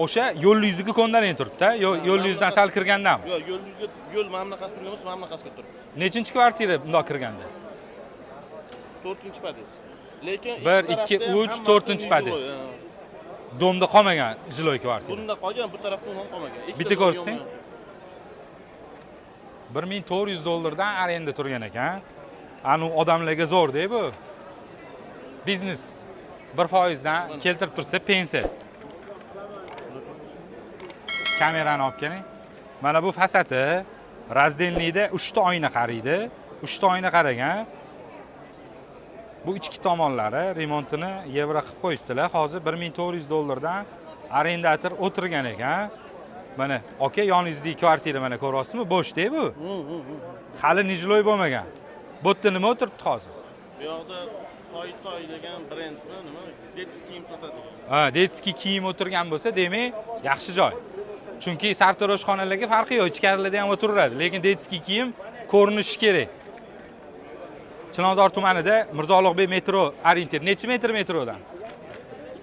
[SPEAKER 1] O'sha yo'l yuziga ko'ndalang turibdi, yo yo'l yuzidan sal kirgandami?
[SPEAKER 10] Yo'q, yo'l yuziga, yo'l mana bunaqasi turgan bo'lsa, mana bunaqasiga turibdi.
[SPEAKER 1] Nechinchi kvartira bundoq kirganda?
[SPEAKER 10] 4-chi подъезд. Lekin
[SPEAKER 1] Bir,
[SPEAKER 10] ikki
[SPEAKER 1] ikki,
[SPEAKER 10] tarafda ham
[SPEAKER 1] uch,
[SPEAKER 10] hammasi
[SPEAKER 1] to'rtinchi
[SPEAKER 10] нежилой,
[SPEAKER 1] подъезд.
[SPEAKER 10] Ha.
[SPEAKER 1] Дом da qolmagan жилой kvartira.
[SPEAKER 10] Bunda qolgan, bu tarafda undan qolmagan. Ikkita
[SPEAKER 1] Bitta
[SPEAKER 10] дом
[SPEAKER 1] ko'rsating.
[SPEAKER 10] yonma-yon.
[SPEAKER 1] 1400 dollardan arenda turgan ekan. Anu odamlarga zo'r-da bu. Biznes 1% dan keltirib tursa pensiya. Kamerani olib keling. Mana bu fasadi раздельный da 3 ta oyna qaraydi. 3 ta oyna qaragan. Bu ichki tomonlari remontini yevro qilib qo'yibdilar. Hozir 1400 dollardan arendator o'tirgan ekan. Mana aka, yoningizdagi kvartira mana ko'ryapsizmi? Bo'sh-da bu. Hali нежилой bo'lmagan. Bu yerda nima o'tiribdi hozir?
[SPEAKER 10] Bu yoqda Toy Toy degan brendmi, nima? Детский kiyim sotadigan.
[SPEAKER 1] Ha, детский kiyim o'tirgan bo'lsa, demak, yaxshi joy. Chunki sartaroshxonalarga farqi yo'q, ichkarilarda ham o'tiraveradi, lekin детский kiyim ko'rinishi kerak. Chilonzor tumanida Mirzo Ulug'bek metro ориентир necha metr metrodan?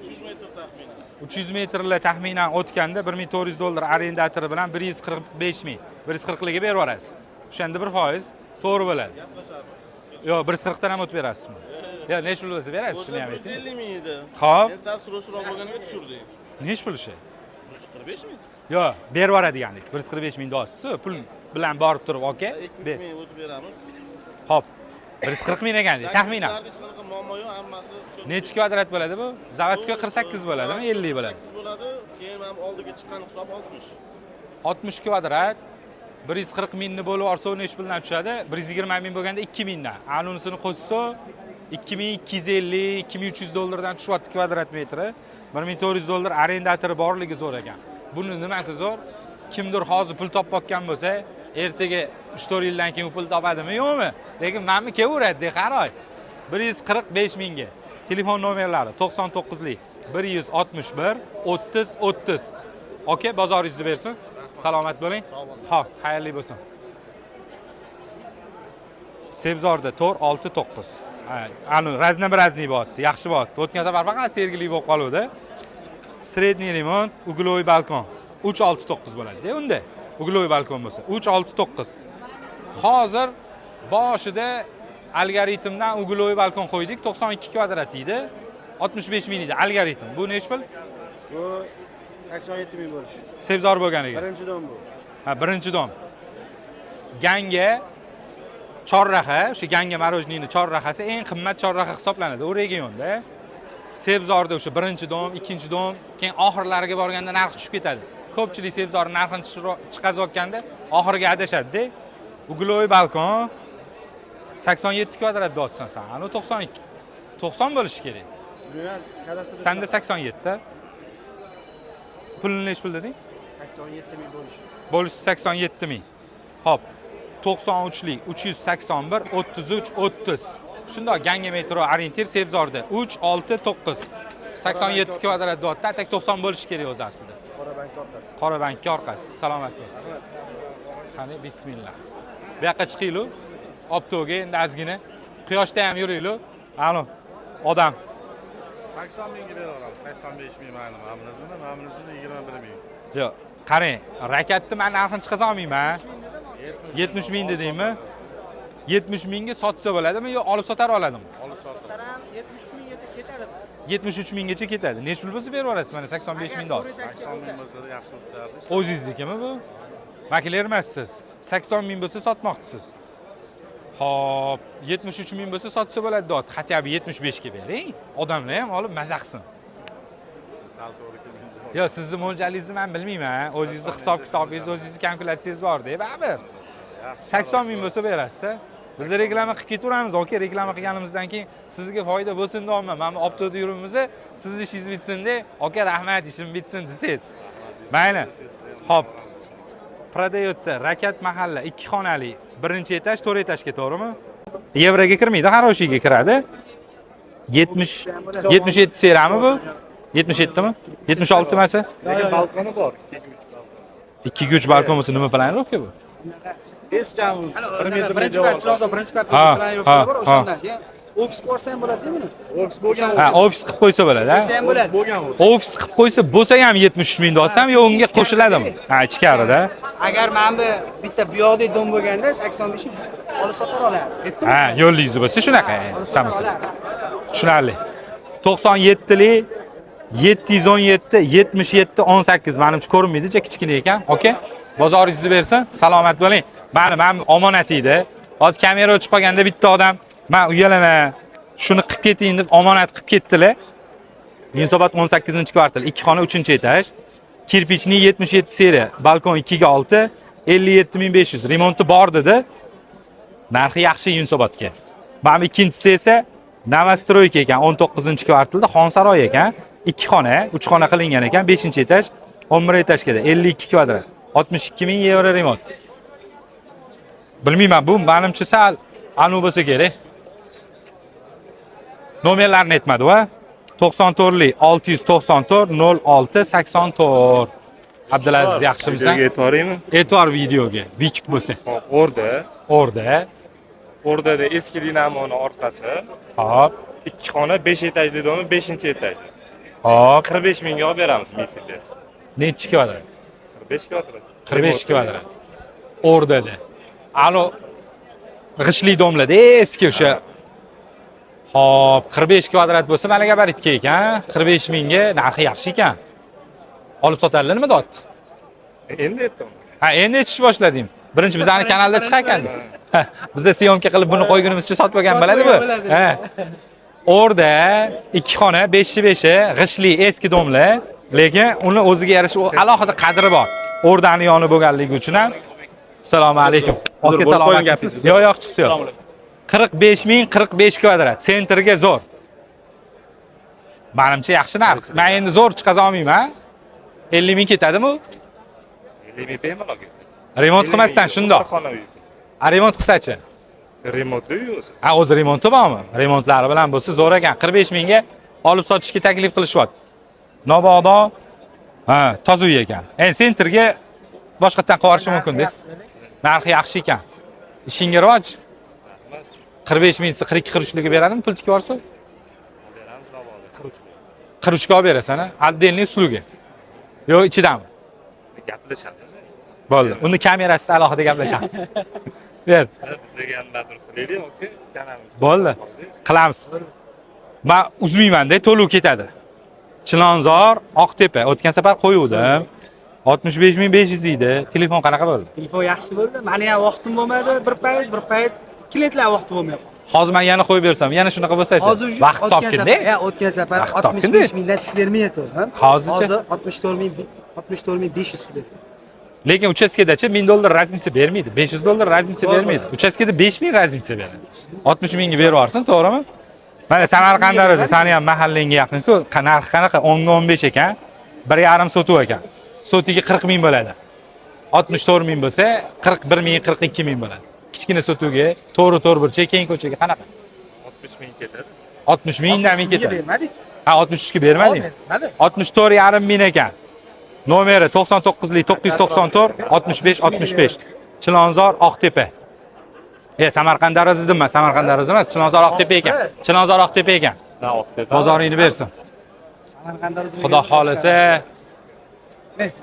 [SPEAKER 10] 300 metr taxminan.
[SPEAKER 1] 300 metrlar taxminan o'tganda 1400 dollar arendatori bilan 145 ming, 140 liga berib yuborasiz. O'shanda 1% to'g'ri bo'ladi. Yo'q, 140 dan ham o'tib berasizmi? Yo'q, necha pul bo'lsa berasiz,
[SPEAKER 10] O'zi
[SPEAKER 1] shuni ham ayting.
[SPEAKER 10] 150 ming edi.
[SPEAKER 1] Xo'p.
[SPEAKER 10] Endi sal срочный roq bo'lganiga tushirdik.
[SPEAKER 1] Necha pul o'sha?
[SPEAKER 10] 145 ming.
[SPEAKER 1] Yo'q, berib yuboradiganingiz 145 ming deyapsiz, pul bilan borib turib, aka.
[SPEAKER 10] 2-3 ming o'tib beramiz.
[SPEAKER 1] Xo'p. 140 ming ekan deydi, taxminan.
[SPEAKER 10] Hech qanaqa muammo yo'q, hammasi shu.
[SPEAKER 1] Necha kvadrat bo'ladi bu? Заводской 48 bo'ladimi, 50 bo'ladi?
[SPEAKER 10] 48 bo'ladi, keyin mana bu oldiga chiqqan hisob 60.
[SPEAKER 1] 60 kvadrat 140 mingni bo'lib yuborsa, necha puldan tushadi? 120 ming bo'lganda 2 mingdan. Anunisini qo'shsa 2250, 2300 dollardan tushyapti kvadrat metri. 1400 dollar arendatori borligi zo'r ekan. Buni nimasi zo'r? Kimdir hozir pul topayotgan bo'lsa, ertaga 3-4 yildan keyin u pul topadimi, yo'qmi? Lekin mana kelaveradi har oy. 145 mingga. Telefon nomerlari 99lik 161 30 30. Aka, bozoringizni bersin. Salomat bo'ling. Xo'p, xayrli bo'lsin. Sebzorda 4 6 9. Anu разнообразный bo'lyapti, yaxshi bo'lyapti. O'tgan safar faqat sergili bo'lib qoluvdi. Средний ремонт, угловой balkon 3 6 9 bo'ladi-da unda. Угловой balkon bo'lsa 3 6 9. Hozir boshida algoritmdan угловой balkon qo'ydik, 92 kvadrat edi. 65 ming edi algoritm. Bu nechi pul?
[SPEAKER 6] Bu 87 ming bo'lishi.
[SPEAKER 1] Sebzor bo'lganiga.
[SPEAKER 6] Birinchi дом bu.
[SPEAKER 1] Ha, birinchi дом. Ganga chorraha, o'sha Ganga мороженое ni chorrahasi eng qimmat chorraha hisoblanadi u regionda. Sebzorda o'sha birinchi дом, ikkinchi дом, keyin oxirlariga borganda narx tushib ketadi. Ko'pchilik Sebzor narxini chiqazayotganda oxiriga adashadi-da. Угловой balkon 87 kvadrat deyapsan san. Ani 92. 90 bo'lishi kerak.
[SPEAKER 6] Bilmayman, kadastr.
[SPEAKER 1] Sanda 87 ta. Pulini nechi pul deding?
[SPEAKER 6] 87 ming bo'lishi.
[SPEAKER 1] Bo'lishi 87 ming. Xo'p. 93lik 381 33 30. Shundoq Ganga metro orientir Sebzorda 3 6 9. 87 kvadrat deyapti. А так 90 bo'lishi kerak o'zi aslida.
[SPEAKER 6] Qora bank orqasi.
[SPEAKER 1] Qora bankka orqasi. Salomat bo'ling. Qani bismillah. Bu yoqqa chiqinglar. Obto'ga endi ozgina quyoshda ham yuringlar. Alo. Odam.
[SPEAKER 10] 80 mingga bera olamiz. 85 ming mayli, mana bunisini, mana bunisini 21 ming.
[SPEAKER 1] Yo'q, qarang, rakatni men narxini chiqaza olmayman. 70 ming dedingmi? 70 mingga sotsa bo'ladimi yo olib sotar oladimi?
[SPEAKER 10] Olib sotib.
[SPEAKER 2] 73 minggacha ketadi.
[SPEAKER 1] 73 minggacha ketadi. Nechi pul bo'lsa berib yuborasiz mana 85 ming dollar.
[SPEAKER 10] 80 ming bo'lsa yaxshi bo'lardi.
[SPEAKER 1] O'zingiznikimi bu? Makler emassiz. 80 ming bo'lsa sotmoqchisiz. Xo'p, 73 ming bo'lsa sotsa bo'ladi deyapti. Хотя бы 75 ga bering. Odamlar ham olib maza qilsin.
[SPEAKER 10] Sal to'g'ri kelmaydi.
[SPEAKER 1] Yo'q, sizni mo'ljalingizni men bilmayman. O'zingizni hisob kitobingiz, o'zingizni kalkulyatsiyangiz bor-da, baribir. 80 ming bo'lsa berasiz. Biz reklama qilib ketaveramiz, aka, reklama qilganimizdan keyin sizga foyda bo'lsin deyapman. Mana bu obto'da yuribmiz, sizni ishingiz bitsin-da, aka rahmat, ishim bitsin desangiz. Mayli. Xo'p. Продается Rakat mahalla, 2 xonali, birinchi etaj, to'rt etajga, to'g'rimi? Yevroga kirmaydi, хороший ga kiradi. 70 77 serami bu? 77 mi? 76 emasi?
[SPEAKER 6] Lekin balkoni bor.
[SPEAKER 1] 2 ga 3 balkon bo'lsa nima планировка bu?
[SPEAKER 6] Eski 1 metr
[SPEAKER 4] Birinchi
[SPEAKER 6] devor.
[SPEAKER 4] qat Chilonzor birinchi qat
[SPEAKER 1] Ha,
[SPEAKER 4] bor,
[SPEAKER 1] ha.
[SPEAKER 4] o'shandan keyin ofisga borsa ham bo'ladi buni.
[SPEAKER 6] Ofis bo'lgan.
[SPEAKER 1] Ha, ofis qilib qo'ysa bo'ladi, ha?
[SPEAKER 4] Bo'lsa ham bo'ladi.
[SPEAKER 6] Bo'lgan o'zi.
[SPEAKER 1] Ofis qilib qo'ysa bo'lsa ham 73 ming olsam yo unga qo'shiladimi? Ha, ichkarida.
[SPEAKER 4] Agar mana bu bitta bu yoqdek дом bo'lganda 85 ming olib sotar olardi. Yetdimi?
[SPEAKER 1] Ha, yo'llingiz bo'lsa shunaqa,
[SPEAKER 4] Olib sotar
[SPEAKER 1] samasa.
[SPEAKER 4] olardi.
[SPEAKER 1] Tushunarli. 97 lik 717 77 18 manimcha ko'rinmaydi, ja kichkina ekan. Okey. Bozoringizni bersin, salomat bo'ling. Mani men omonat edi. Hozir kamera o'chib qolganda bitta odam, "Men uyalaman, shuni qilib keting" deb omonat qilib ketdilar. Yunusobod 18-kvartal, 2 xona 3-etaj. Кирпичный 77 seriya, balkon 2 ga 6, 57 500. Remonti bor dedi. Narxi yaxshi Yunusobodga. Mana bu ikkinchisi esa новостройка ekan, 19-kvartalda Xonsaroy ekan. 2 xona, 3 xona qilingan ekan, 5-etaj, 11 etajgada 52 kvadrat. 62 ming yevro remont. Bilmayman, bu menimcha sal anu bo'lsa kerak. Nomerlarni aytmadi va 94lik 694 06 84. Abdulaziz, yaxshimisan?
[SPEAKER 5] Videoga e'tiboriymi?
[SPEAKER 1] E'tibor videoga. Vikip bo'lsa.
[SPEAKER 5] Hop, O'rda.
[SPEAKER 1] O'rda.
[SPEAKER 5] O'rdada eski Dinamoni orqasi.
[SPEAKER 1] Hop.
[SPEAKER 5] 2 xona, 5 etajli дом i 5-etaj.
[SPEAKER 1] Hop.
[SPEAKER 5] 45 mingga olib beramiz Mercedes.
[SPEAKER 1] Nechi kvadrat?
[SPEAKER 5] 45 kvadrat.
[SPEAKER 1] 45 kvadrat. O'rdada. Alo g'ishtli дом larda eski o'sha. Hop, 45 kvadrat bo'lsa mana габарит ga ekan. 45 mingga narxi yaxshi ekan. Olib sotadilar nima deyapti?
[SPEAKER 5] Endi aytdim.
[SPEAKER 1] Ha, endi aytishni boshlading. Birinchi bizani kanalda chiqar ekandingiz. Bizda съёмка qilib buni qo'ygunimizcha sotib olgan bo'ladi bu. Ha. O'rda 2 xona, 5 5 g'ishtli eski дом lar, lekin uni o'ziga yarasha alohida qadri bor. O'rdani yoni bo'lganligi uchun ham. Assalomu alaykum. Aka,
[SPEAKER 5] Uzr, bo'lib qo'ying
[SPEAKER 1] salomatsiz.
[SPEAKER 5] gapingizni.
[SPEAKER 1] Yo'q, yo'q, chiqsa yo'q. 45 ming, 45 kvadrat. Центр ga zo'r. Menimcha yaxshi narx. Men endi zo'r chiqaza olmayman. 50 ming ketadimi u?
[SPEAKER 5] 50 ming bemalol ketadi.
[SPEAKER 1] Remont qilmasdan shundoq.
[SPEAKER 5] Bir xona uy.
[SPEAKER 1] A, remont qilsachi?
[SPEAKER 5] Remontli uy o'zi.
[SPEAKER 1] Ha, o'zi remonti bormi? Remontlari bilan bo'lsa zo'r ekan. 45 mingga olib sotishga taklif qilishyapti. Nabodo, ha, toza uy ekan. Endi центр ga boshqatdan qilib yuborishi mumkin deysiz. Narxi yaxshi ekan. Ishingga rivoj. 45 ming desa 42 43 liga beradimi pul tikib yuborsa?
[SPEAKER 5] Beramiz nabodo 43.
[SPEAKER 1] 43 ga olib berasan, ha? Отдельный услуга. Yo'q, ichidami?
[SPEAKER 5] Gaplashadi.
[SPEAKER 1] Bo'ldi. Uni kamerasida alohida gaplashamiz. Ber.
[SPEAKER 5] Bizga ham nimadir qilaylik, okey, kanalimiz.
[SPEAKER 1] Bo'ldi. Qilamiz. Men uzmayman-da, to'lov ketadi. Chilonzor, Oqtepa. O'tgan safar qo'yuvdim. 65500 edi. Telefon qanaqa bo'ldi?
[SPEAKER 4] Telefon yaxshi bo'ldi. Mani ham vaqtim bo'lmadi. Bir payt klientlar vaqti bo'lmay qoldi.
[SPEAKER 1] Hozir men yana qo'yib bersam, yana shunaqa bo'lsa-chi?
[SPEAKER 4] Hozir
[SPEAKER 1] Vaqt topgin-da.
[SPEAKER 4] Ya, o'tgan safar
[SPEAKER 1] Vaqt topgin-da.
[SPEAKER 4] 65 mingdan tushib bermayapti.
[SPEAKER 1] Hozirchi?
[SPEAKER 4] Hozir 64500 qilib berdi.
[SPEAKER 1] Lekin uchastkadachi 1000 dollar разница bermaydi. 500 dollar разница bermaydi. Uchastkada 5000 разница beradi. 60 mingga berib yuborsin, to'g'rimi? Mana Samarqand darvoza, sani ham mahallangga yaqin-ku. Narxi qanaqa? 10 ga 15 ekan. 1.5 sotuv ekan. Sotiga 40 ming bo'ladi. 64 ming bo'lsa, 41 ming, 42 ming bo'ladi. Kichkina sotuvga, to'g'ri to'g'ri burchak, keng ko'chaga qanaqa?
[SPEAKER 5] 60 ming ketadi.
[SPEAKER 1] 60 mingdan ming ketadi.
[SPEAKER 4] Bermadik.
[SPEAKER 1] Ha, 63 ga bermading. 64,5 ming ekan. Nomeri 99lik 994 65 65. Chilonzor Oqtepa. Samarqand darvoza dedim man, Samarqand darvoza emas, Chilonzor Oqtepa ekan. Chilonzor Oqtepa ekan.
[SPEAKER 5] Oqtepa.
[SPEAKER 1] Bozoringni bersin.
[SPEAKER 4] Samarqand darvoza.
[SPEAKER 1] Xudo xolasa.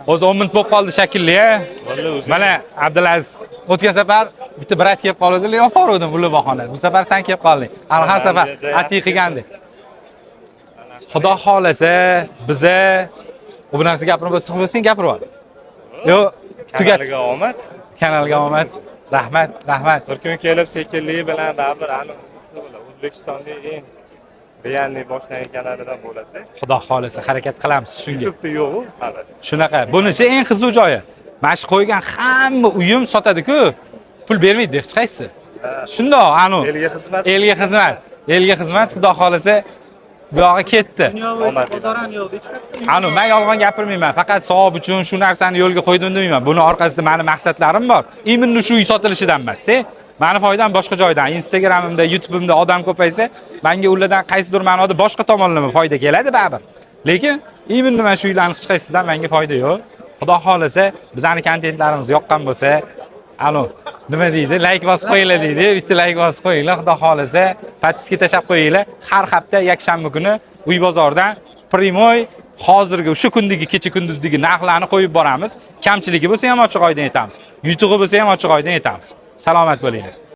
[SPEAKER 1] O'zi 10 minut bo'lib qoldi shekilli, a? Mana Abdulaziz o'tgan safar bitta brat kelib qoldi, lekin olib ular bahona. Bu safar sen kelib qolding. Har safar atiq qilgandek. Xudo xolasa biza bu narsa gapirib bo'lsang gapirib ol. Yo'q, tugat.
[SPEAKER 5] Kanalga omad.
[SPEAKER 1] Kanalga omad. Rahmat, rahmat.
[SPEAKER 5] Bir kun kelib sekinlik bilan baribir aniq bo'ladi. O'zbekistonning eng realniy boshlangan kanalidan bo'ladi.
[SPEAKER 1] Xudo xolasa harakat qilamiz shunga.
[SPEAKER 5] YouTube'da yo'q-u hali.
[SPEAKER 1] Shunaqa. Bunichi eng qiziq joyi. Mana shu qo'ygan hamma uyim sotadi-ku. Pul bermaydi hech qaysi. Shundoq, anu.
[SPEAKER 5] Elga xizmat.
[SPEAKER 1] Elga xizmat. Elga xizmat, Xudo xolasa bu yog'i ketdi.
[SPEAKER 4] Dunyo bo'yicha bozor ham yo'q, hech qayerda.
[SPEAKER 1] Anu, men yolg'on gapirmayman. Faqat savob uchun shu narsani yo'lga qo'ydim demayman. Buni orqasida meni maqsadlarim bor. Именно shu uy sotilishidan emas-da. Meni foydam boshqa joydan. Instagramimda, YouTube'imda odam ko'paysa, menga ulardan qaysidir ma'noda boshqa tomonlama foyda keladi baribir. Lekin именно mana shu uylarning hech qaysidan menga foyda yo'q. Xudo xolasa, bizning kontentlarimiz yoqqan bo'lsa, anu, nima deydi? Like bosib qo'yinglar deydi. Bitta like bosib qo'yinglar, Xudo xolasa, подписка tashlab qo'yinglar. Har hafta yakshanba kuni uy bozoridan primoy hozirgi o'sha kundagi kecha kunduzdagi narxlarni qo'yib boramiz. Kamchiligi bo'lsa ham ochiq oydin aytamiz. Yutug'i bo'lsa ham ochiq oydin aytamiz. Salomat bo'linglar.